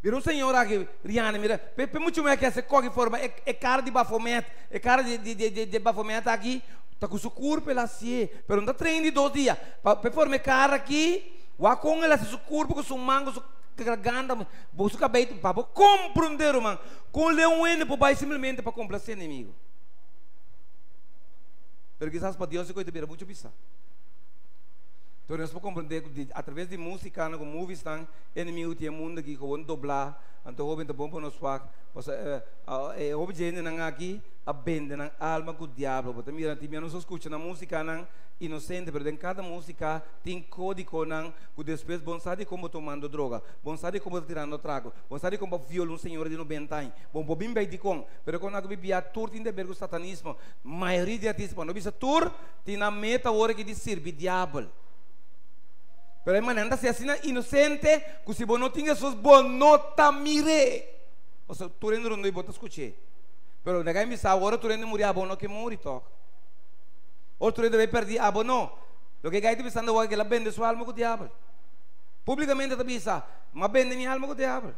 Mira un señora aki, Rihanna, mira, pe pe muchu muhé ke hasi koki forma e e kara di Baphomet, e kara di di di di Baphomet aki ta ku su kurpo el hasié, pero no ta train di dos dia pa pe forma e kara aki, wak kon el hasi su kurpo ku su man ku su garganta, bo su kabei pa bo komprondé ruman. Kon leu un hende por bai simplemente pa komplasé enemigo? Pero kisas pa Dios e kos ta bira muchu pisá. Pero nos por comprende cu a traves di musicanan cu moviesnan enemigo tin e mundo aki gewoon dobla, anto hoben ta bon pa nos wak, pasobra e hopi dje hendenan aki a bende nan alma cu diablo. Bo ta mira tin bia nos a scucha nan musicanan inocente, pero den cada musica tin codiconan cu despues bon sa di con bo tomando droga, bon sa di con bo ta tirando trago, bon sa di con bo a viola un señora di 90 aña, bon bo bin bay dicon, pero con nan cu bibia tur tin deber cu satanismo. Mayoria di artista, pa no bisa tur, tin nan meta ora ki di sirbi diabel. Pero e manera ta ser asina inosente ku si bo no tin Hesus bo no ta mir'é. Pasobra tur hende rondó di bo ta skuch'é. Pero nega mi bisa ora tur hende muri abo no ke muri tòg. Ora tur hende bai pèrdí abo no. Loke e gai ta bisando awor ke el a bende su alma ku diabel. Públikamente ta bisa, M'a bende mi alma ku diabel.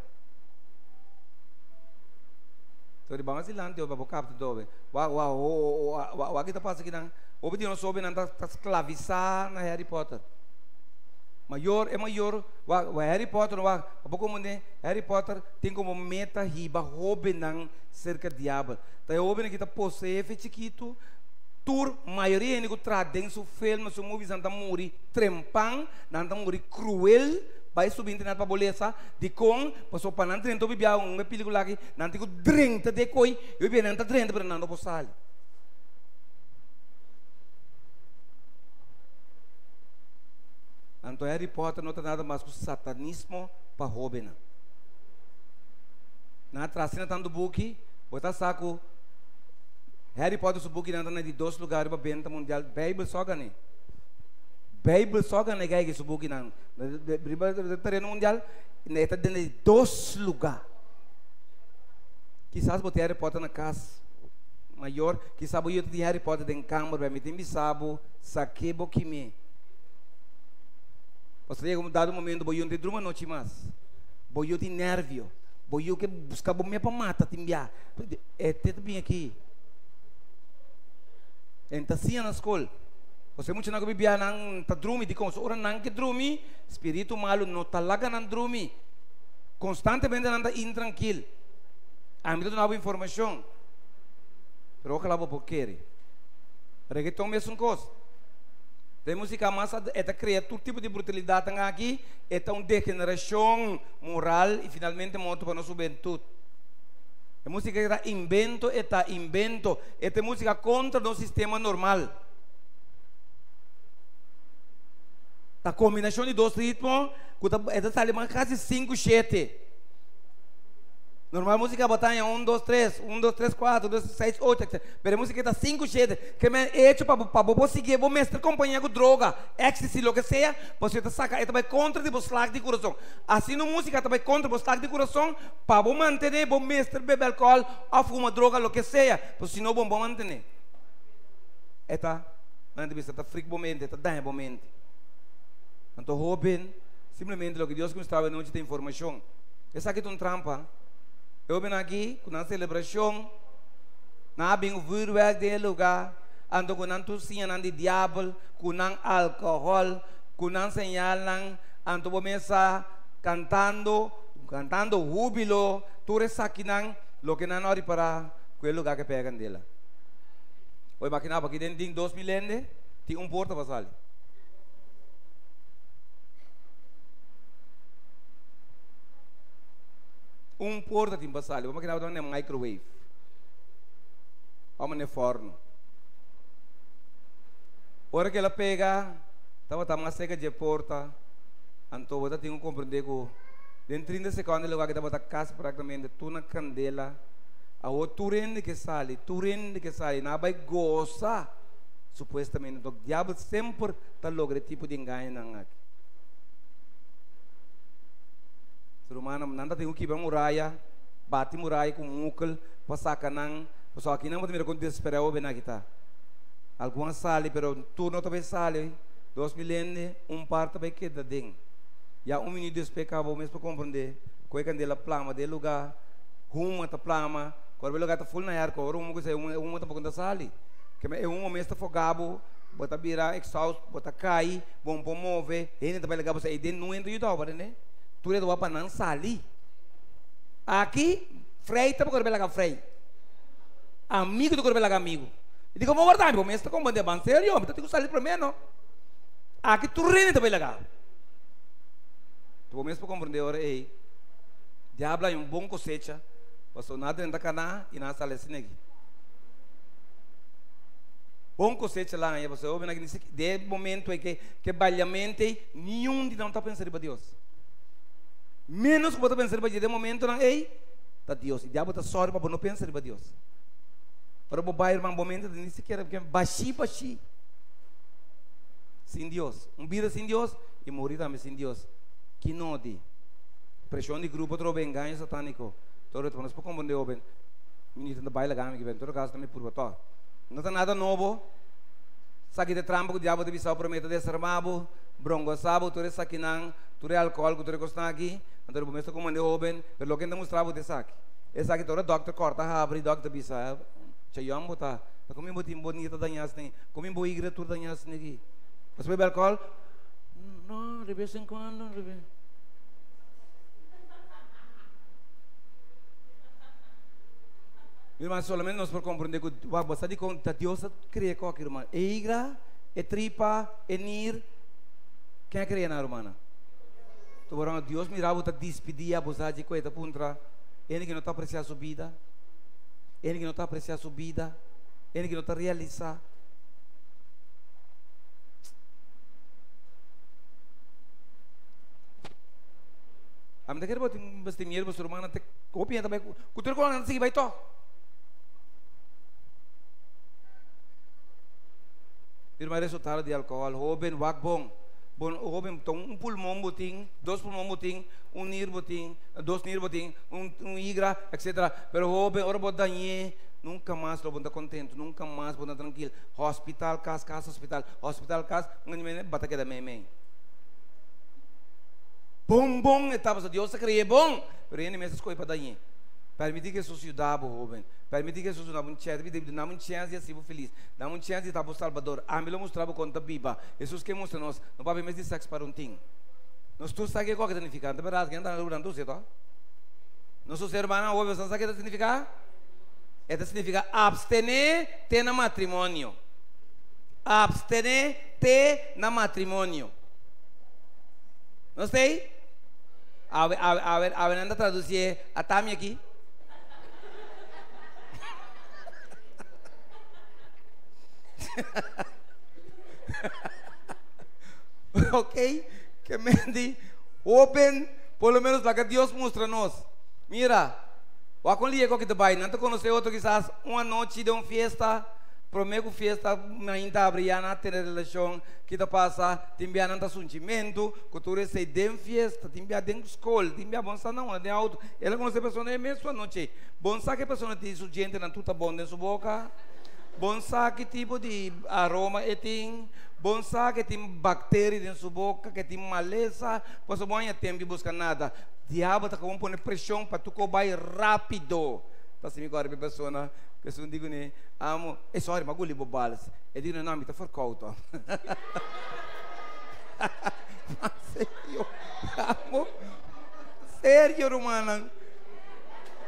So di banda dilanti pa bo kapta dobe. Wak wak wak wak ki ta pasa kinan. Hopi di nos hobennan ta ta sklavisá na Harry Potter. Mayor e mayor wak wak Harry Potter wak pa bo komprendé Harry Potter tin komo meta hiba hobennan serka diabel. Ta e hobennan ki ta poseé fe chikitu tur mayoria hende ku traha den su film su movies nan ta muri trempan nan ta muri kruel bai subi internet pa bo lesa dikon pasobra pa nan drenta hopi biaha un pelikula aki nan tin ku drenta de koi i hopi nan ta drenta pero nan no por sali. Anto Harry Potter no ta nada mas ku satanismo pa hóbennan. Nan a traha asina tantu buki, bo ta sa ku Harry Potter su bukinan ta na di dos lugar riba benta mundial. Beibel so a gané. Beibel so a gané gei su bukinan. Riba tereno mundial, e ta den di dos lugar. Kisas bo tin Harry Potter na kas mayor, kisas bo yu ta tin Harry Potter den kamber, pero mi tin bisa bo, sak'é bo kim'é. Pasobra yega un dado momento bo yu no ta drumi anochi mas, bo yu tin nervio, bo yu ke buska bo mes pa mata tin bia. E te ta bin aki. E no ta siña na skol. Pasobra e muchanan ku bibia nan ta drumi dikon? So ora nan ke drumi, spiritu malu no ta laga nan drumi. Konstantemente nan ta intrankil. Ami ta duna bo informashon, pero ojalá bo por kere. Reggaeton mesun kos. Ta e musika mas e ta krea tur tipo di brutalidatnan aki, e ta un degenerashon moral i finalmente morto pa nos hubentut. E musika ta invento, e ta invento, e ta e musika kontra nos sistema normal. Ta kombinashon di dos ritmo ku ta e ta sali mas kasi sinku shete. Normal músika bo ta haña un, dos, tres, un, dos, tres, kuater, dos, seis, ocho, etc. Pero e músika ta sinku, shete. Ke men hecho pa bo, pa bo por sigui bo mester kompañá ku droga, ecstasy, loke sea, pasobra e ta saka, e ta bai kontra di bo slag di kurason. Asina un músika ta bai kontra bo slag di kurason, pa bo mantené bo mester bebe alkohòl òf huma droga, loke sea, pasobra si no bo no por mantené. E ta, nan ta bisa, ta frik bo mente, e ta daña bo mente. Anto hóben, simplemente loke Dios ku mi staba anochi ta informashon. Esaki ta un trampa. E hobennan aki ku nan selebrashon, nan a bin vuurwerk den e lugá, anto ku nan tur siñanan di diabel, ku nan alkohòl, ku nan señalnan, anto bo mes sa kantando, kantando húbilo, tur esakinan, loke nan no a ripará ku e lugá ke pega kandela. Bo imaginá bo aki den tin 2000 hende, tin un porta pa sali. Un porta tin pa sali. Bo makina bo ta manda microwave. O manda forno. Ora que ela pega, tabata mas cerca dje porta, anto bo ta tin ku comprende ku den 30 secondo e lugar ki tabata kasi practicamente tur na candela. Awor tur hende ke sali, tur hende ke sali, nan a bai goza supuestamente. Anto diabel semper ta logra e tipo di engañonan aki. Su rumannan, nan ta tin ku kibra muraya, bati muraya ku mukel pa saka nan, pasobra aki nan bo ta mira kon desesperá e hobennan aki ta. Algun a sali, pero tur no ta bai sali, 2000 hende, un par ta bai keda den. Ya un minüt despues kaba bo mes por komprendé ku e kandela plama den e lugá, huma ta plama, ku ora e lugá ta ful na airco, ora huma ku esei e huma tampoko no ta sali. Keme e huma mes ta fogá bo, bo ta bira exhaust, bo ta kai, bo no por move, hende ta bai laga bo sa, ei den no hende ta yuda bo, tende? Tur e ta wak pa nan sali. Aki, frei ta por laga frei. Amigu ta por laga amigu. I di komo warda mi? Bo mes ta komprende, ban serio, mi ta tin ku sali promé no. Aki tur hende ta bai laga. Bo mes por komprendé ora ei. Diablo hay un bon kosecha, pasobra nan a drenta kaná i nan a sali asina aki. Bon kosecha la haña, pasobra hopi nan ni sikiera, den e momento ei ke ke baliamento ei, niun di nan ta pensa riba Dios. Ménos ku bo ta pensa riba dje den momentonan ei, ta Dios. I diablo ta sòru pa bo no pensa riba Dios. Ora bo bai, hermano, bo mente ta ni sikiera bashí bashí. Sin Dios. Un bida sin Dios i muri tambe sin Dios. Ki nodi? Preshon di grupo trobe engaño satániko. Todo esto nos por komprendé hoben. Mi ta bai laga mi ki ben. Todo kaso ta mi purba tòg. No ta nada nobo. Saki ta trampa ku diablo ta bisa bo promé ta desarmá bo, brongosá bo, tur esakinan, tur e alkohòl ku tur e kosnan aki. Anto bo mes ta komprendé hoben, pero loke ta mustra bo ta esaki. Esaki ta ora dòkter kòrta habri, dòkter bisa, Chayòn bo ta. Ta komi bo tin bo nita dañá asina aki? Komi bo igra tur dañá asina aki? Bo sa bebe alkohòl? No, de bes en kuando. Mi ruman, solamente nos por komprendé ku wak bo sa dikon ta Dios a krea koki, ruman. E igra, e tripa, e nir, ken a krea nan, rumannan? Tu bo ruman, Dios mira bo ta dispidí abusá dje ku e ta puntra, hende ku no ta apresiá su bida, hende ku no ta apresiá su bida, hende ku no ta realisá. Ami ta kere bo tin basta miedu pasobra rumannan ta hopi hende ta bai ku tur kos nan ta sigui bai tòg. Mira resultado di alkohòl, hóben wak bon, bon hóben ta un pulmon bo tin, dos pulmon bo tin, un nir bo tin, dos nir bo tin, un igra, etcetera. Pero hóben ora bo dañ'é nunka mas lo bo ta kontentu, nunka mas bo ta trankil. Hospital, kas, kas, hospital, hospital, kas, un aña bo ta keda meimei. Bon bon e tabata, Dios a cre'é bon, pero hende mes a scoge pa dañ'é. Permiti ku Hesus yuda bo, hoben. Permiti ku Hesus duna bo un chèns. Bi duna bo un chèns di hasi bo felis. Duna bo un chèns di ta bo Salbador. Ami lo mustra bo kon ta biba. Hesus ke mustra nos. No papia mes di sèks pa runtin. Nos tur sa ke kòke ta nifiká. No ta bèrdat? Ken ta na tur, sierto? Nos tur ser humano awobe sa ke ta signifiká? E ta signifiká abstené te na matrimonio. Abstené te na matrimonio. No stay? Awe, awe, awe, awe nan ta traducié atami aki. Ok, ke men di, hoben, por lo menos laga Dios mustra nos. Mira, wak kon lié ku ta bai, nan ta konosé otro kisas un anochi den un fiesta, promé ku fiesta mainta abri ya nan a tene relashon, ki ta pasa? Tin bia nan ta sunchimentu ku tur esei den fiesta, tin bia den skol, tin bia bon sa na unda den auto. El a konosé persona e mesun anochi ei. Bon sa ku e persona tin su djentenan tur ta bon den su boka. Bon sa ki tipo di aroma e tin. Bon sa ku e tin bakteri den su boka, ku e tin malesa. Pasobra bo haña tempu di buska nada. Diabel ta komo pone preshon pa tur kos bai rápido. Ta así mi kòrda pa e persona ku esun di kuné, Amo, e sòri, mi a guli bo bals. E di kuné, No, mi ta forkou tò. Serio, amo. Serio, rumannan.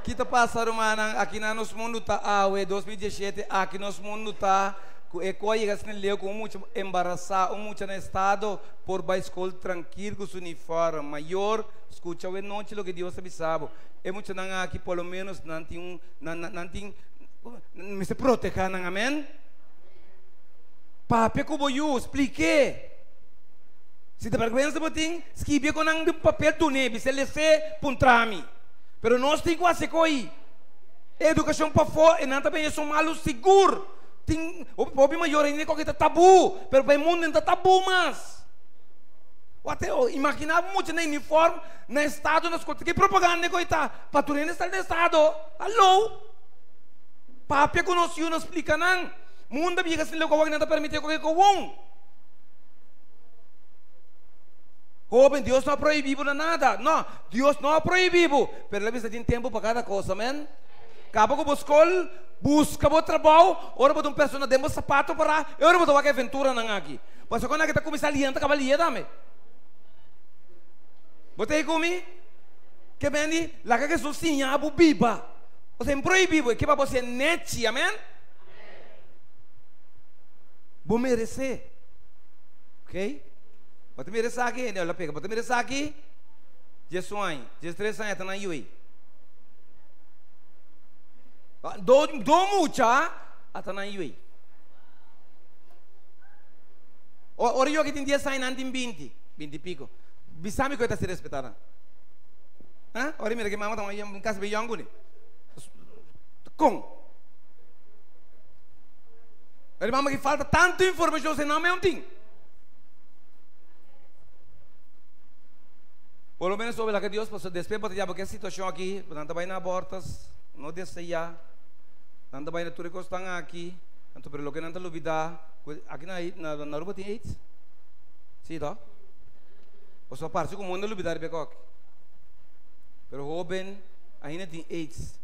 Ki ta pasa, rumannan? Aki na nos mundu ta awe, 2017, aki nos mundu ta ku e ku a yega asina leu ku un mucha embarasá, un mucha na estado por bai skol trankil ku su uniform. Mayor, skucha awe nochi loke Dios ta bisa bo. E muchanan aki por lo menos nan tin un, nan, nan, nan tin, mester protehá nan, amen? Papia ku bo yu, splik'é. Si ta bèrgwensa bo tin, skibie ku nan di un papel dun'é, bis'é les'é, puntra mi. Pero nos tin ku hasi koi. E edukashon pafó, e nan ta bini esun malu sigur. Tin hopi mayor ainda koke ta tabú, pero pa e mundu no ta tabú mas. Wak imaginá bo mucha na uniform, na estado, na skol, ki propaganda ku ei ta? Pa tur hende sta na estado. Haló! Papia ku nos yu, nos splika nan. Mundo a biga sin loke nan ta permiti koke kowon. Hoben, Dios no a prohibi bo na nada. No, Dios no a prohibi bo, pero el a bisa tin tempo pa kada kos. Amen. Kaba ku bo skol, buska bo trabou, ora bo ta un persona den bo sapato pará, e ora bo ta wak e aventuranan aki. Pasobra ku nan ke ta kuminsá lia, nan ta kaba lia tambe. Bo ta ei ku mi? Ke bendi, laga Hesus siña bo biba. Osea, e prohibi bo, e ke pa bo ser nechi. Amen. Bo meresé. Ok? Bo ta mira esaki? Hende a pega. Bo ta mira esaki? 11 aña, 13 aña ta nan yui. Do, do mucha ata nan yui. Ora yo ki tin 10 aña, nan tin 20, 20 y pico. Bisa mi ku e ta si respetá nan. Ha? Ora mira ki mama ta un kasi be yòn kuné. Kon? Ora mama ki falta tantu informashon se nan meun tin. Por lo menos sobre la que Dios pasó. Después bota ya porque situación aquí, nan ta bai na abortas, no deseá. Nan ta bai na tur e kosnan aki. Anto pero loke nan ta lubidá, aki na na na Aruba tin AIDS? Sí, to? Pasobra parse ku mundu a lubidá riba e koki. Pero hóben ainda tin AIDS.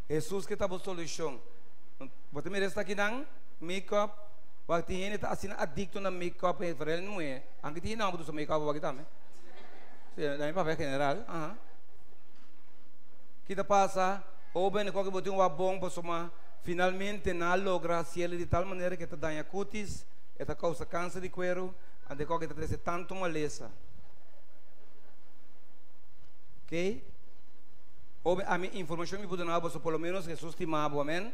Hesus ke ta bo solushon. Bo ta mira estakinan, make-up, wak tin hende ta asina adikto na make-up, vooral hende muhé. Anke tin hende homber ta usa make-up awor aki tambe. Sí, na mi papia general, aha. Ki ta pasa? Hóben, koki bo tin wak bon pasobra finalmente nan a logra hasiel di tal manera ku e ta daña kutis, e ta kousa kanser di kueru, anto e koki ta trese tantu malesa. Ok? Hopi, ami informashon mi por duna bo, so por lo menos Hesus stima bo, amen?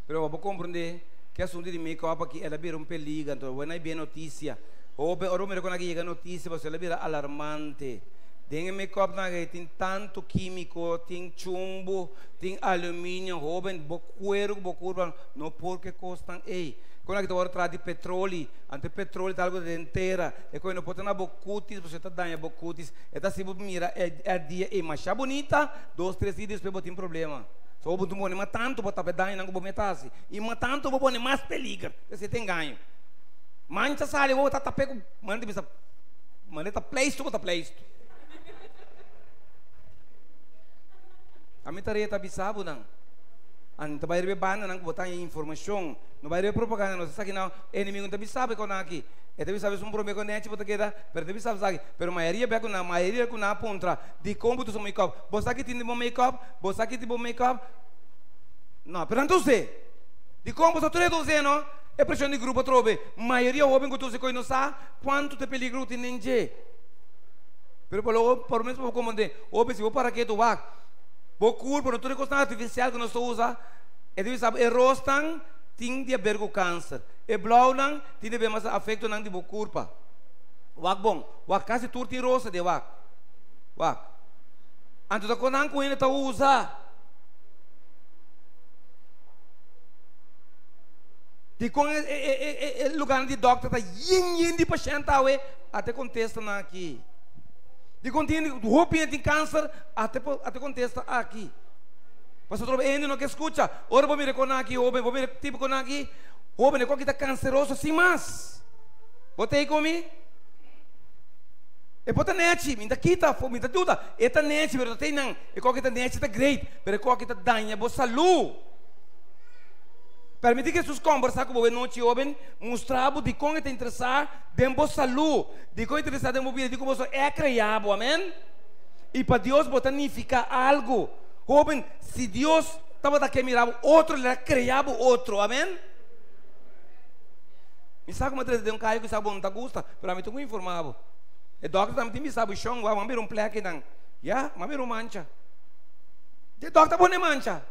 Pero bo por komprendé ku e asuntu di make-up aki el a bira un peliger, anto bo na bien notisia. Hopi, ora bo mira kon aki yega notisia, pasobra el a bira alarmante. Den e make-up nan aki tin tantu kímiko, tin chumbu, tin aluminio, hoben, bo kueru ku bo kurpa no por ku e kosnan ei. Kon aki ta wòrdu traha di petroli, anto e petroli ta algu den tera, e koe no por ta na bo kutis pasobra e ta daña bo kutis. E ta hasi bo mira e e dia ei masha bunita, dos tres dia despues bo tin problema. So bo tin pone mas tantu bo tapa e dañonan ku bo meta hasi i mas tantu bo pone mas peliger. Esei ta engaño. Mancha sali bo ta tap'é ku manera di bisa manera ta pleistu bo ta pleistu. Ami tarea ta bisa bo nan. Anto ta bai riba e bandanan ku bo ta haña informashon. No bai riba e propaganda no. Esaki nan enemigo no ta bisa bo e konan aki. E ta bisa bo esun prome ku nechi bo ta keda, pero e ta bisa bo esaki. Pero mayoria bia ku nan, mayoria ku nan a puntra, dikon bo ta usa make-up? Bo sa ki tin di bo make-up? Bo sa ki tin bo make-up? No, pero nan ta us'é. Dikon bo sa tur e ta us'é no? E preshon di grupo atrobe. Mayoria hoben ku ta usa e kos no sa kuantu ta e peligro ku tin den dje. Pero por lo por lo menos pa bo komprendé, hopi si bo para ketu wak, bo kurpo no tur e kosnan artifisial ku nos ta usa, e ta bisa bo e rosnan tin di aber ku kanser, e blaunan tin di aber mas afektonan di bo kurpa. Wak bon, wak kasi tur tin rosa den wak. Wak. Anto ta konan ku hende ta usa. Dikon e e e e e lugarnan di dòkter ta yen yen di pashènt awe? Ata e kontestanan aki. Dikon tin hende, hopi hende tin kanser? Ata e ata e kontesta aki. Pasobra trobe hende no ke skucha. Ora bo mira e konan aki hoben, bo mira e tipo konan aki hoben, e koki ta kanseroso sin mas. Bo ta ei ku mi? E por ta nechi, mi ta kita afó, mi ta duda. E ta nechi, pero ta tei nan. E koki ta nechi ta great, pero e koki ta daña bo salú. Permití Hesus kombersá ku bo e nochi, hóben, mustra bo dikon e ta interesá den bo salú, dikon e ta interesá den bo bida, dikon boso e krea bo. Amèn? I pa Dios bo ta nifiká algu. Hóben, si Dios tabata ke mira bo otro, el a krea bo otro. Amèn? Mi sa ku mi a trese den un kaya ku sa bo no ta gusta, pero ami tin ku informá bo. E dòkter tambe tin bisa bo, Shon, wak, m'a bira un plek einan. Ya, m'a bira un mancha. E dòkter a pone mancha.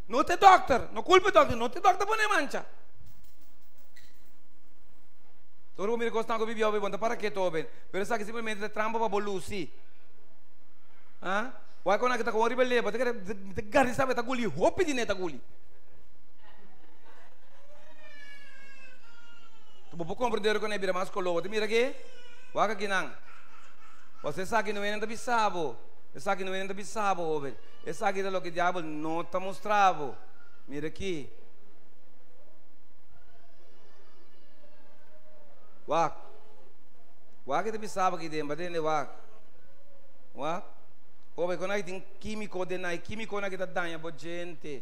No ta e dòkter, no kulpa e dòkter, no ta e dòkter a pone mancha. Ora bo mira kosnan ku bibió, bo no ta para ketu hoben, pero esaki simplemente ta trampa pa bo lusi. Ah, wak ku nan ta kon riba leba, ta kere, mi ta garantisa bo e ta guli hopi di ne ta guli. Bo por comprende con e bira mas color. Bo ta mira aki? Wak aki nan. Pasobra esaki no hende ta bisa bo. Esaki no hende ta bisa bo, hoben. Esaki ta loke diabel no ta mustra bo. Mira aki. Wak. Wak e ta bisa bo aki den. Ba tende wak. Wak. Hoben, con aki tin quimico den nan. E quimiconan aki ta daña bo djente.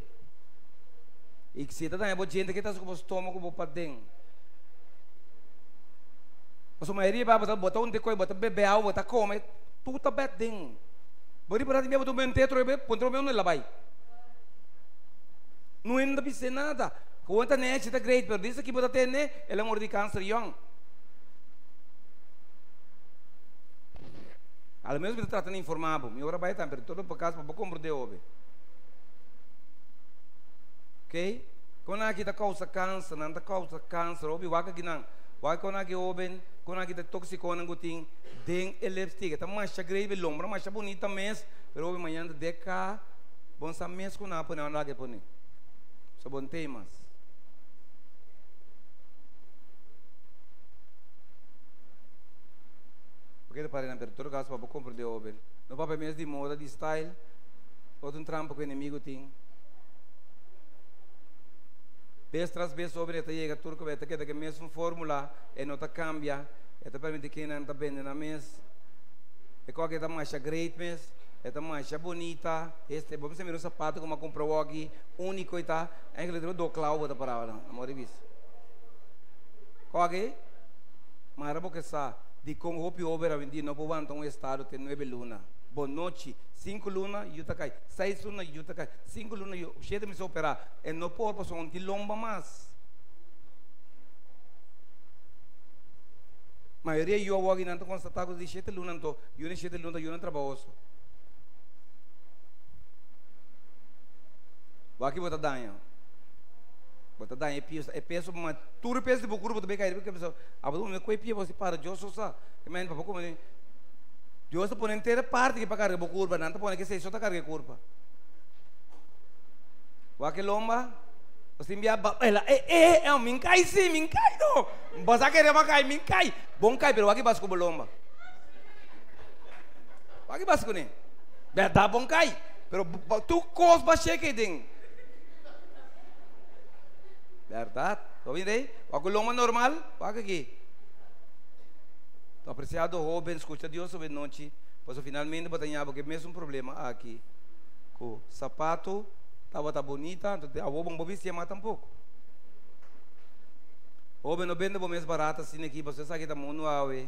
I si e ta daña bo djente, ke ta hasi ku bo stomago ku bo paden? Pasobra mayoria bia bo ta bota un te koi, bo ta bebe awa, bo ta kome, tur ta bèt den. Bo riba rati bia bo ta bebe un te otro bia bo puntra bo unda el a bai. No hende ta bis'é nada. Ku bo ta nechi ta great, pero dies aki bo ta tende el a muri di kanser yòn. Al menos mi ta trata di informá bo. Mi ora bai tambe, pero todo por kaso pa bo komprondé hopi. Ok? Kon aki ta kousa kanser, nan ta kousa kanser. Hopi wak aki nan. Wak kon aki hoben, kon aki ta toksikonan ku tin den e lipstick. E ta masha grave, e lombra masha bunita mes, pero hopi mañana ta deka. Bon sa mes ku nan a pone, nan a laga e pone. So bon tei mas. Porque ta pare nan, pero todo caso pa bo comprende hoben. No papia mes di moda, di style. Otro un trampa ku enemigo tin. Bes tras bes hoben e ta yega tur ku e ta keda ku e mesun formula, e no ta cambia, e ta permiti kennan ta bende nan mes. E koke ta masha great mes, e ta masha bonita. Este, bo mester mira un sapato ku mi a kumpra awoki, úniko e ta. Eigenlijk riba do klau bo ta paraba nan, amor di bisa. Koke, mara bo ke sa dikon hopi hoben awendia no por wanta un estado te nuebe luna. Bo nochi, sinku luna yu ta kai, seis luna yu ta kai, sinku luna yu, shete mester operá. E no por pasobra un tin lomba mas. Mayoria yu awoki nan ta konstatá ku di shete luna anto yu na shete luna ta yu na trabahoso. Wak bo ta daña. Bo ta daña e pies, e peso ma tur e peso di bo kurpo ta bay kai riba kabesa. Abo ta ku e pie bo si para Dios so sa. Ke men papá komo Dios ta pone entera parti ki pa karga bo kurpa, nan ta pone ke sei so ta karga e kurpa. Wak e lomba, bo sin bia ba ela e e e min kai si, min kai no. Bo sa kere ma kai, min kai. Bon kai pero wak e bas ku bo lomba. Wak e bas kuné. Bèrdat bon kai. Pero tur kos ba sheke den. Bèrdat. Bo bini rei? Wak ku lomba normal, wak aki. Tu apresiado hóben, skucha Dios awe nochi, pasobra finalmente bo ta ña bo ku e mesun problema aki. Ku sapatu tabata bunita, anto awor bo no por bisti mas tampoko. Hóben, no bende bo mes barat asina aki, pasobra esaki ta mundu awe.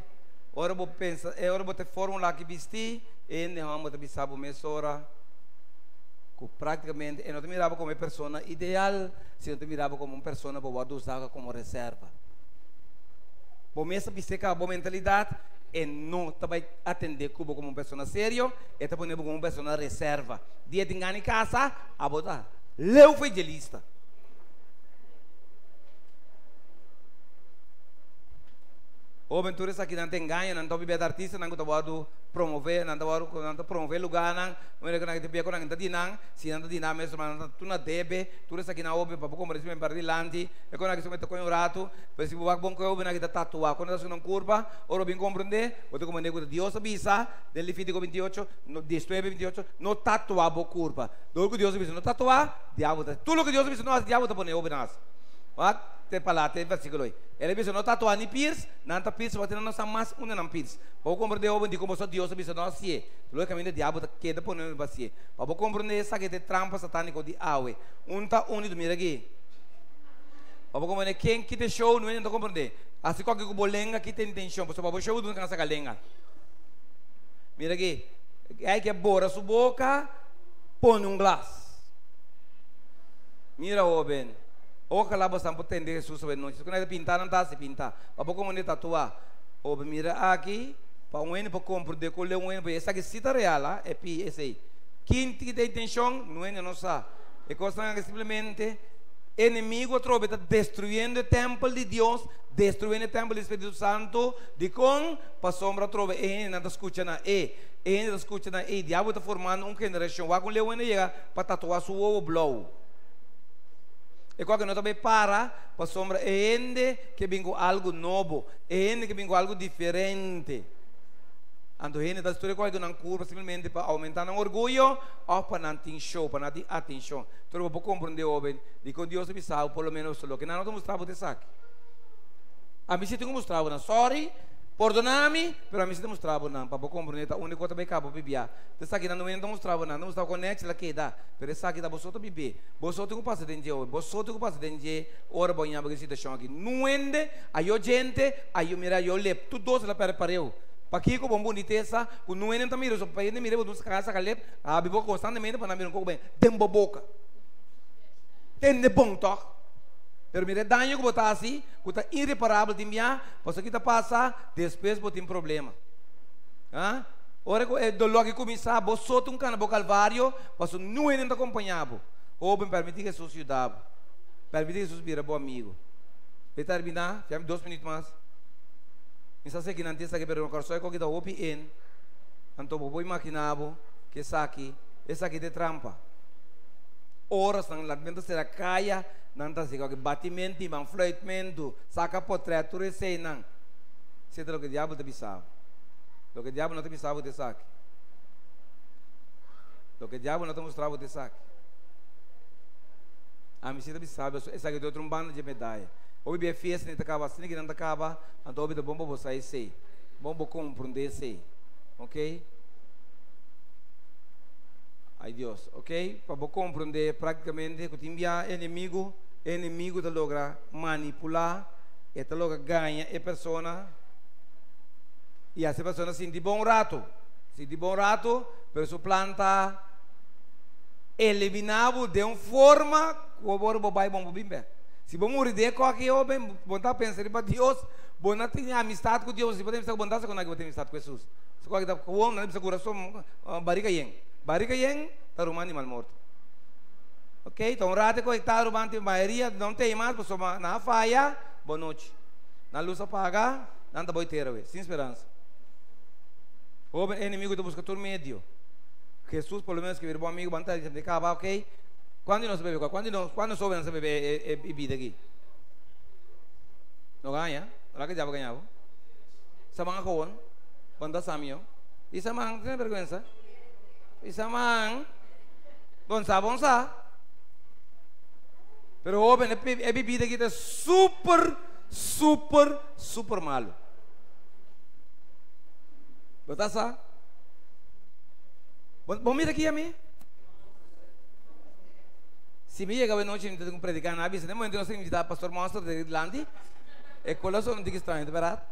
Ora bo pensa, e ora bo ta e fórmula aki bisti, e hende hòmber ta bisa bo mesora ku práktikamente e no ta mira bo komo e persona ideal, sino ta mira bo komo un persona ku bo wòrdu usá komo reserva. Bo mes ta bis'é kaba bo mentalidat, e no ta bai atendé ku bo komo un persona serio, e ta pone bo komo un persona reserva. Dia tin gana di kasa, abo ta leu for dje lista. Hoben tur esakinan ta engaña, nan ta hopi beta artistanan ku ta wòrdu promové, nan ta wòrdu ku nan ta promové lugánan, manera ku nan ta bia ku nan ta di nan, si nan ta di nan mes nan ta tur na debe, tur esakinan hopi pa bo komprende si men para dilanti, e ku nan ki ta kohe un ratu, pero si bo wak bon kohe hopi nan ki ta tatuá ku nan ta hasi ku nan kurpa, ora bo bin komprende, bo ta komprende ku Dios a bisa den Levítiko 28, no, 19, 28, no tatuá bo kurpa. Dor ku Dios a bisa no tatuá, diabel ta, tur loke Dios a bisa no hasi, diabel ta pone hopi nan hasi. Wak te palabra, te versíkulo ei. El a bisa no tatuá ni pirs, nan ta pirs pasobra nan no sa mas unda nan pirs. Pa bo komprendé hopi di kon boso Dios a bisa no hasié, lógikamente diabel ta keda pone nos pa hasié. Pa bo komprendé esaki ta e trampa satániko di awe. Un ta uni tu mira aki. Pa bo komprendé ken kita e show no hende no ta komprendé. Hasi koke ku bo lenga kita intenshon pasobra pa bo show duna kan saka lenga. Mira aki. Ai ke bora su boka pone un glas. Mira hoben. Ojalá bosan por tende Hesus awe nochi. Ku nan ta pinta nan ta hasi pinta. Pa bo komo tatua. Obe mira aki, pa un hende por komprendé ku le un hende por esaki si ta real, ah, e pi esei. Kin tin e intenshon, no hende no sa. E kosnan aki simplemente enemigo atrobe ta destruyendo e tèmpel di Dios, destruyendo e tèmpel di Spiritu Santu. Dikon? Pasobra atrobe e hendenan ta skucha na e. E hende ta skucha na e. Diablo ta formando un generashon. Wak un le un hende yega pa tatuá su wowo blou. E kos aki no ta bai para pasobra e hende ke bin ku algu nobo, e hende ke bin ku algu diferente. Anto hende ta studia kos aki ku nan kurpa simplemente pa oumentá nan orguyo òf pa nan tin show, pa nan tin atenshon. Tur bo por komprondé hoben dikon Dios a bisa bo por lo ménos loke nan no ta mustra bo ta esaki. Ami si tin ku mustra bo nan. Sòri, pordoná mi, pero ami si ta mustra bo nan pa bo komprondé ta unda ku ta bai kaba bibia. Ta esaki nan no ta mustra bo nan, ta mustra bo kon nèchi la keda, pero esaki ta bo so ta bib'é. Bo so tin ku pasa den dje hoy. Bo so tin ku pasa den dje ora bo ña bo den situashon aki. Nuende a yo djente, a yo mira, a yo lep. Tur dos la perde pareu. Pakiko bo bunitesa ku nuende ta mira so pa hende mira bo dun saka saka lep, a habi bo konstantemente pa nan mira un koko ben den bo boka. Tende bon tòg. Pero mira e daño ku bo ta hasi ku ta ireparabel tin bia, pasobra ki ta pasa despues bo tin problema. Ha? Ora ku e doló aki kuminsá, bo so ta un kana bo kalvario, pasobra niun hende no ta kompañá bo. Hóben, pèrmití Hesus yuda bo. Pèrmití Hesus bira bo amigu. P'e terminá, fiami dos minüt mas. Mi sa si kinan tin esaki, pero na Kòrsou e koki ta hopi en. Anto bo por imaginá bo ku esaki, esaki ta e trampa. Orasnan latmentu sera kaya, nan ta hasi koki batimentu i man fluitmentu, saka potrèt, tur eseinan. Esei ta loke diabel ta bisa bo. Loke diabel no ta bisa bo ta esaki. Loke diabel no ta mustra bo ta esaki. Ami si ta bisa bo, esaki ta otro un banda dje medaya. Hopi bia fiesta ni ta kaba asina ki nan ta kaba, anto hopi ta bon pa bo sa esei. Bon bo komprende esei. Ok? Ai Dios, ok? Pa bo komprende praktikamente ku tin bia enemigu, enemigu ta logra manipulá, e ta logra gaña e persona i hasi e persona sinti bon un ratu. Sinti bon un ratu, pero su plan ta eliminá bo den un forma ku ora bo bai bon bo bin bèk. Si bo muri den e kòki hóben, bo no ta pensa riba Dios, bo no tin amistat ku Dios. Si bo tin amistat ku bo no ta hasi ku nan ku bo tin amistat ku Hesus. Su kòki ta kowon, nan ta bisa kurason barika yen. Barika yen ta ruman di mal morto. Ok, ta un rato e kòki ta ruman tin mayoria no tei mas pasobra nan a faya, bo nochi. Nan lus a paga, nan ta bai tera we, sin speransa. Hóben, e enemigu ta buska tur medio. Hesus por lo menos ke bira bo amigu, bo ta di kaba, ok. Kuantu di nos a bebe kua? Kuantu di nos, kuantu nos hóbennan sa bebe e bibida aki? No gaña? No laga diabel gaña bo. Saman a kowon, bo no ta sa mihó. I saman, tene bergwensa. I saman, bo no sa, bo no sa. Pero hóben, e bibida aki ta super, super, super malu. Bo ta sa? Bo mira aki ami? Si mi yega nochi mi ta tin ku prediká nan a bisa den momento nos ta invitá pastor Monster di dilanti e kola so un tiki straño ta bèrdat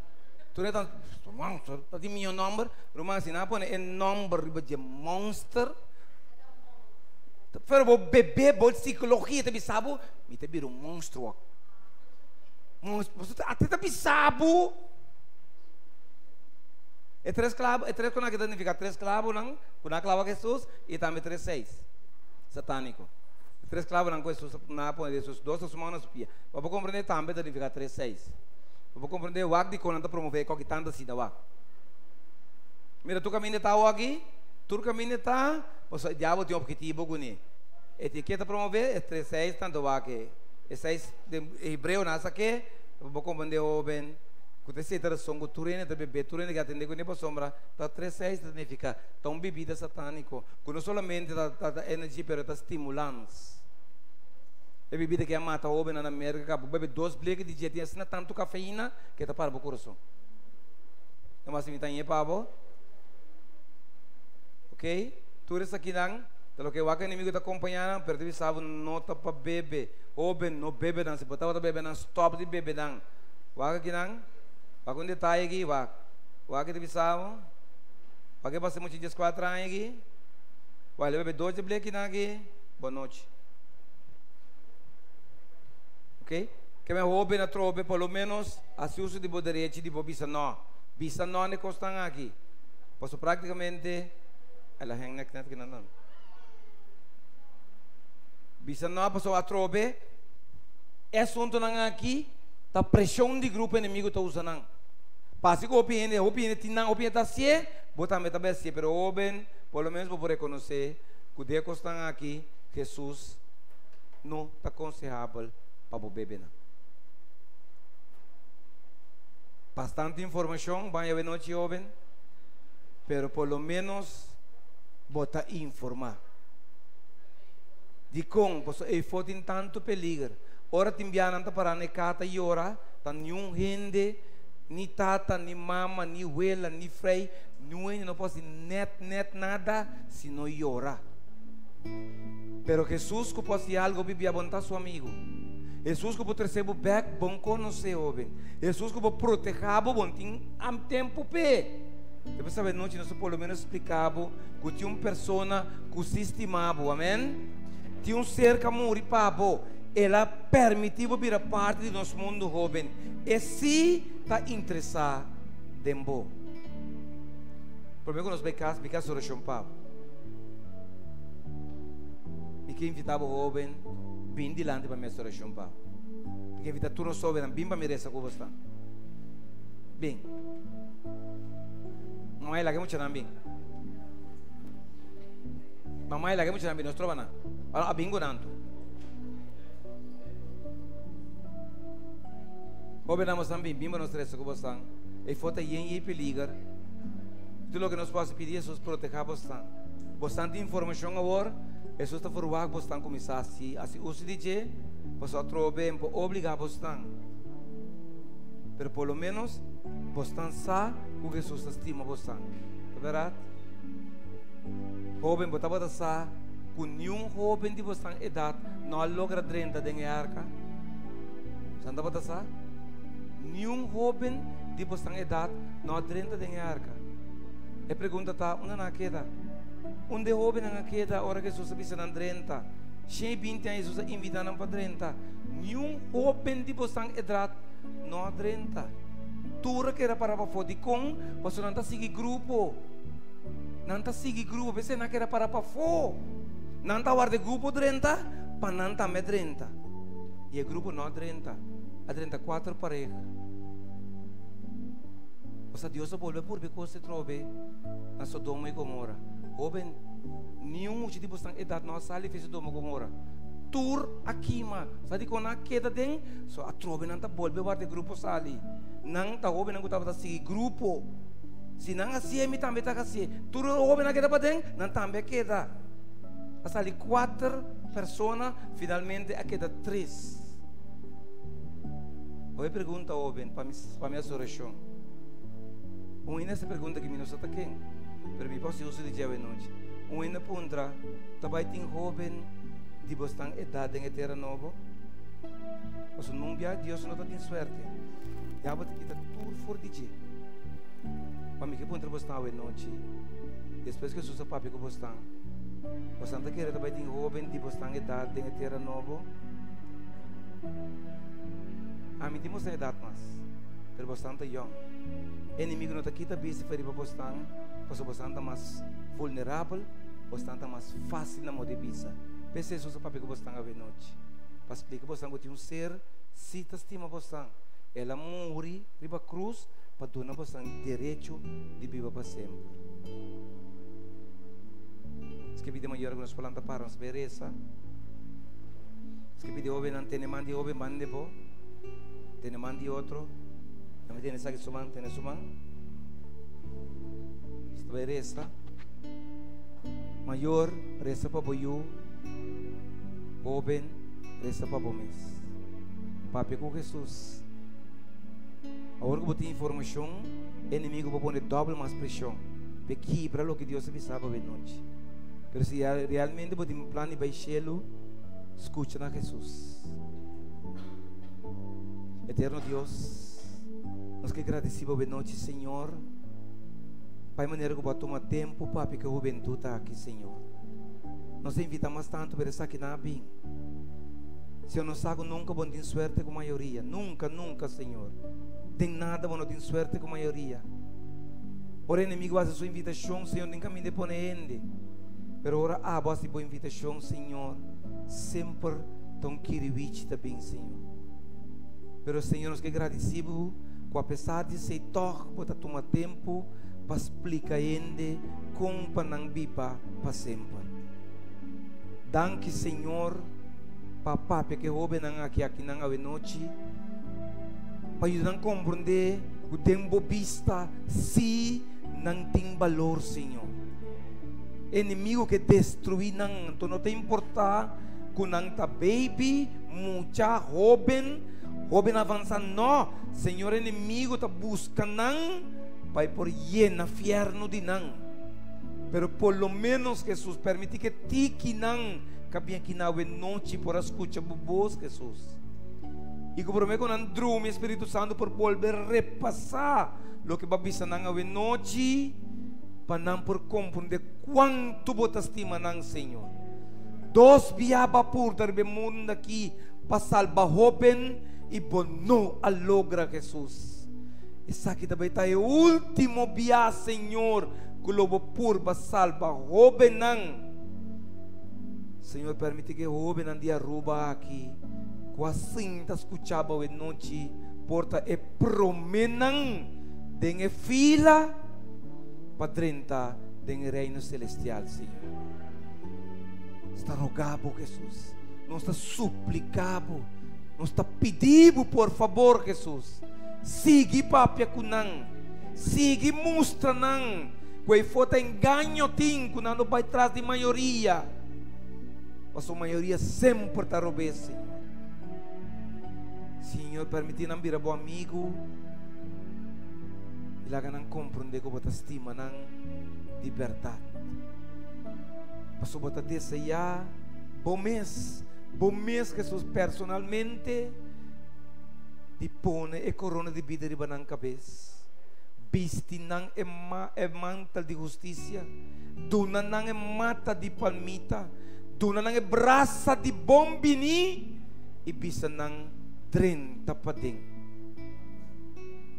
tur e ta pastor Monster ta tin miyo nòmber ruman si nan a pone e nòmber riba dje Monster pero bo bebe bo psikologia ta bisa bo mi ta bira un monstruo monstruo ate ta bisa bo e tres klabo e tres ku nan a signifiká tres klabonan ku nan a klaba Hesus i tambe tres seis satániko. E tres klabonan ku Hesus a a pone den sus dos na su man na su pia. Pa bo komprendé tambe ta nifiká tres seis. Pa bo komprendé wak dikon nan ta promové e koki tantu asina wak. Mira tur kaminda ta awor-aki, tur kaminda ta, pasobra e diabel tin objetivo kuné. E tin ke ta promové e tres seis tantu wak e e seis den hebreo nan a sak'é, pa bo komprendé hóben ku ta esei ta rason ku tur hende ta bebé, tur hende ke atendé kuné pasobra ta tres seis ta nifiká ta un bibida satániko. Ku no solamente ta ta energy pero ta stimulans. E bibida ke a mata hobennan na Merka ka bo bebe dos bleke di dje tin asina tantu kafeina ke ta para bo kurason. E mas mi ta ñe pa bo. Ok, tur esakinan ta loke wak enemigo ta kompaña nan pero ta bisa bo no ta pa bebe. Hoben no bebe nan si bo tabata bebe nan stop di bebe nan. Wak akinan, wak un detaye aki wak. Wak ta bisa bo. Pake pasa mucha 14 aña aki? Wale bebe dos di blekinan aki, bon nochi. Ok? Ke men hoben atrobe por lo menos hasi uso di bo derechi di bo bisa no. Bisa no na e kosnan aki. Paso praktikamente el a heng nek net kinan nan. Bisa no paso atrobe e asuntonan aki ta preshon di grupo enemigo ta usa nan. Pasi ku hopi hende, hopi hende tin nan, hopi hende ta hasié, bo tambe ta bai hasié. Pero hóben, por lo menos bo por rekonosé ku den e kosnan aki Hesus no ta konsehabel pa bo bebe nan. Bastante informashon ban yawe nochi hóben, pero por lo menos bo ta informá. Dikon? Pasobra eifó tin tantu peliger. Ora tin biaha nan ta pará na e kata ta yora, ta niun hende. Ni tata, ni mama, ni wela, ni frei, niun hende no por hasi net net nada si no yora. Pero Hesus ku por hasi algo bibia bo no ta su amigu. Hesus ku por trese bo bek bon konosé hoben. Hesus ku por proteha bo, bo no tin tempu p'e. Te por sabe nochi nos ta por lo menos splika bo ku tin un persona ku si stima bo, amen. Tin un ser ku a muri pa bo. El a permití bo bira parti di nos mundu hoben. E sí ta interesá den bo. Promé ku nos bai kas, mi ke hasi orashon pa bo. Mi ke invitá bo hóben bin dilanti pa mi hasi orashon pa bo. Mi ke invitá tur nos hóbennan bin pa mi resa ku bosnan. Bin. Mamá laga e muchanan bin. Mamá laga e muchanan bin, nos troba nan. A bin ku nan tur. Hóbennan bosnan bin, bin pa nos resa ku bosnan. E for ta yen yei peliger. Tur loke nos por hasi pidi Hesus protehá bosnan. Bosnan tin informashon awor, Hesus ta ferwagt bosnan kuminsá hasi hasi uso di dje, pasobra atrobe N por obligá bosnan. Pero por lo ménos bosnan sa ku Hesus ta stima bosnan. Ta bèrdat? Hóben, bo tabata sa ku niun hóben di bosnan edat no a logra drenta den e arka? Bosan tabata sa? Niun hóben di bosnan edat no a drenta den e arka. E pregunta ta, unda nan a keda? Unda e hóbennan a keda ora ku Hesus a bisa nan drenta? Shen i binti aña Hesus a invitá nan pa drenta. Niun hóben di bosnan edat no a drenta. Tur a keda para pafó. Dikon? Pasobra nan ta sigui grupo. Nan ta sigui grupo, p'esei nan a keda para pafó. Nan ta warda e grupo drenta pa nan tambe drenta. I e grupo no a drenta. A drenta kuater pareha. Osea, Dios a bolbe purba e kos atrobe na Sodoma i Gomora. Hóben, niun mucha di bosnan edat no a sali for Sodoma i Gomora. Tur a kima. Sa dikon nan a keda den? So atrobe nan ta bolbe warda e grupo sali. Nan ta hóbennan ku tabata sigui grupo. Si nan hasié, mi tambe ta hasié. Tur e hóbennan a keda paden, nan tambe a keda. A sali kuater persona, finalmente a keda tres. Hopi pregunta hóben pa mi pa mi hasi orashon. Un hende hasi pregunta ki mi no sa ta ken, pero mi por hasi uso di dje awenochi. Un hende puntra, Ta bai tin hóben di bosnan edat den e tera nobo? Pasobra nun bia Dios no ta tin suerte. Diabel ta kita tur for di dje. Pa mi ke puntra bosnan awenochi, despues ku Hesus a papia ku bosnan, bosnan ta kere ta bai tin hóben di bosnan edat den e tera nobo? Ami tin bosnan edat mas, pero bosnan ta yòn. Enemigu no ta kita bista for riba bosnan, pasobra bosnan ta mas vulnerabel, bosnan ta mas fásil na morde bisa. P'esei Hesus a papia ku bosnan awenochi, pa splika bosnan ku tin un ser si ta stima bosnan. El a muri riba krus pa duna bosnan derecho di biba pa semper. Ske pidi mayor ku nos por lanta para nos bai resa. Ske pidi hóbennan tene man di hóben banda di bo, tene man di otro. Tambe tene esaki su man, tene su man. Nos ta bai resa. Mayor, resa pa bo yu. Hóben, resa pa bo mes. Papia ku Hesus. Awor ku bo tin informashon, e enemigu por pone dòbel mas preshon pa e kibra loke Dios a bisa bo awe nochi. Pero si realmente bo tin plan di bai shelu, skucha na Hesus. Eterno Dios, nos ke gradisí bo awe nochi, Señor, pa e manera ku bo a tuma tempu papia ku e hubentut aki, Señor. Nos a invitá mas tantu, pero esakinan a bin. Señor, nos sa ku nunka bo no tin suerte ku mayoria. Nunka, nunka, Señor. Den nada bo no tin suerte ku mayoria. Ora enemigo hasi su invitashon, Señor, den kaminda e pone hende. Pero ora abo hasi bo invitashon, Señor, semper ta un kiriwichi ta bin, Señor. Pero, Señor, nos ke gradisí bo ku apesar di esei tòg bo ta tuma tempu pa splika hende kon pa nan biba pa semper. Danki, Señor, pa papia ku e hóbennan aki akinan awenochi, pa yuda nan komprondé ku den bo bista sí nan tin balor, Señor. Enemigu ke destruí nan, anto no ta importá ku nan ta baby, mucha, hóben, hóben avansá, no, Señor, enemigu ta buska nan pa e por yena fièrnu di nan. Pero por lo ménos, Hesus, permití ku e tikinan ka bin aki na awe nochi por a skucha bo bos, Hesus. I ku promé ku nan drumi, e Spiritu Santu por bolbe repasá loke bo a bisa nan awe nochi, pa nan por komprondé kuantu bo ta stima nan, Señor. Dos bia bo a purta riba e mundu aki pa salba hóben i bo no a logra, Hesus. Esaki ta bai ta e último bia, Señor. ku lo bo purba salba hóbennan. Señor, permití ku e hóbennan di Aruba aki ku a sinta skucha bo awe nochi por ta e proménan den e fila pa drenta den e Reino Selestial, Señor. Nos ta roga bo, Hesus. Nos ta supliká bo. Nos ta pidi bo, por fabor, Hesus, sigui papia ku nan. Sigui mustra nan ku ei fo ta engaño tin, ku nan lo bai tras di mayoria. Pasobra mayoria semper ta robes, Señor. Señor, permití nan bira bo amigu i laga nan komprondé ku bo ta stima nan di bèrdat. Pasobra bo ta deseá bo mes, bo mes, Hesus, personalmente, di pone e korona di bida riba nan kabes, bisti nan e e mantel di hustisia, duna nan e mata di palmita, duna nan e brasa di bon bini i bisa nan drenta paden.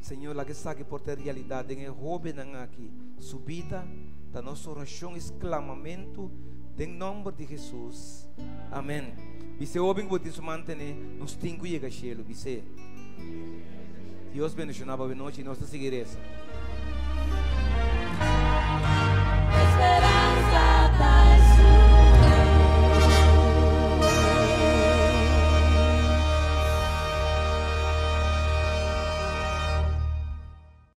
Señor, laga esaki por ta e realidat den e hóbennan aki su bida. Ta nos orashon i sklamamentu den nòmber di Hesus. Amèn. Bis'é hóben ku bo tin su man tene, nos tin ku yega shelu. Bis'é. Dios bendishoná bo awe nochi i nos ta sigui resa.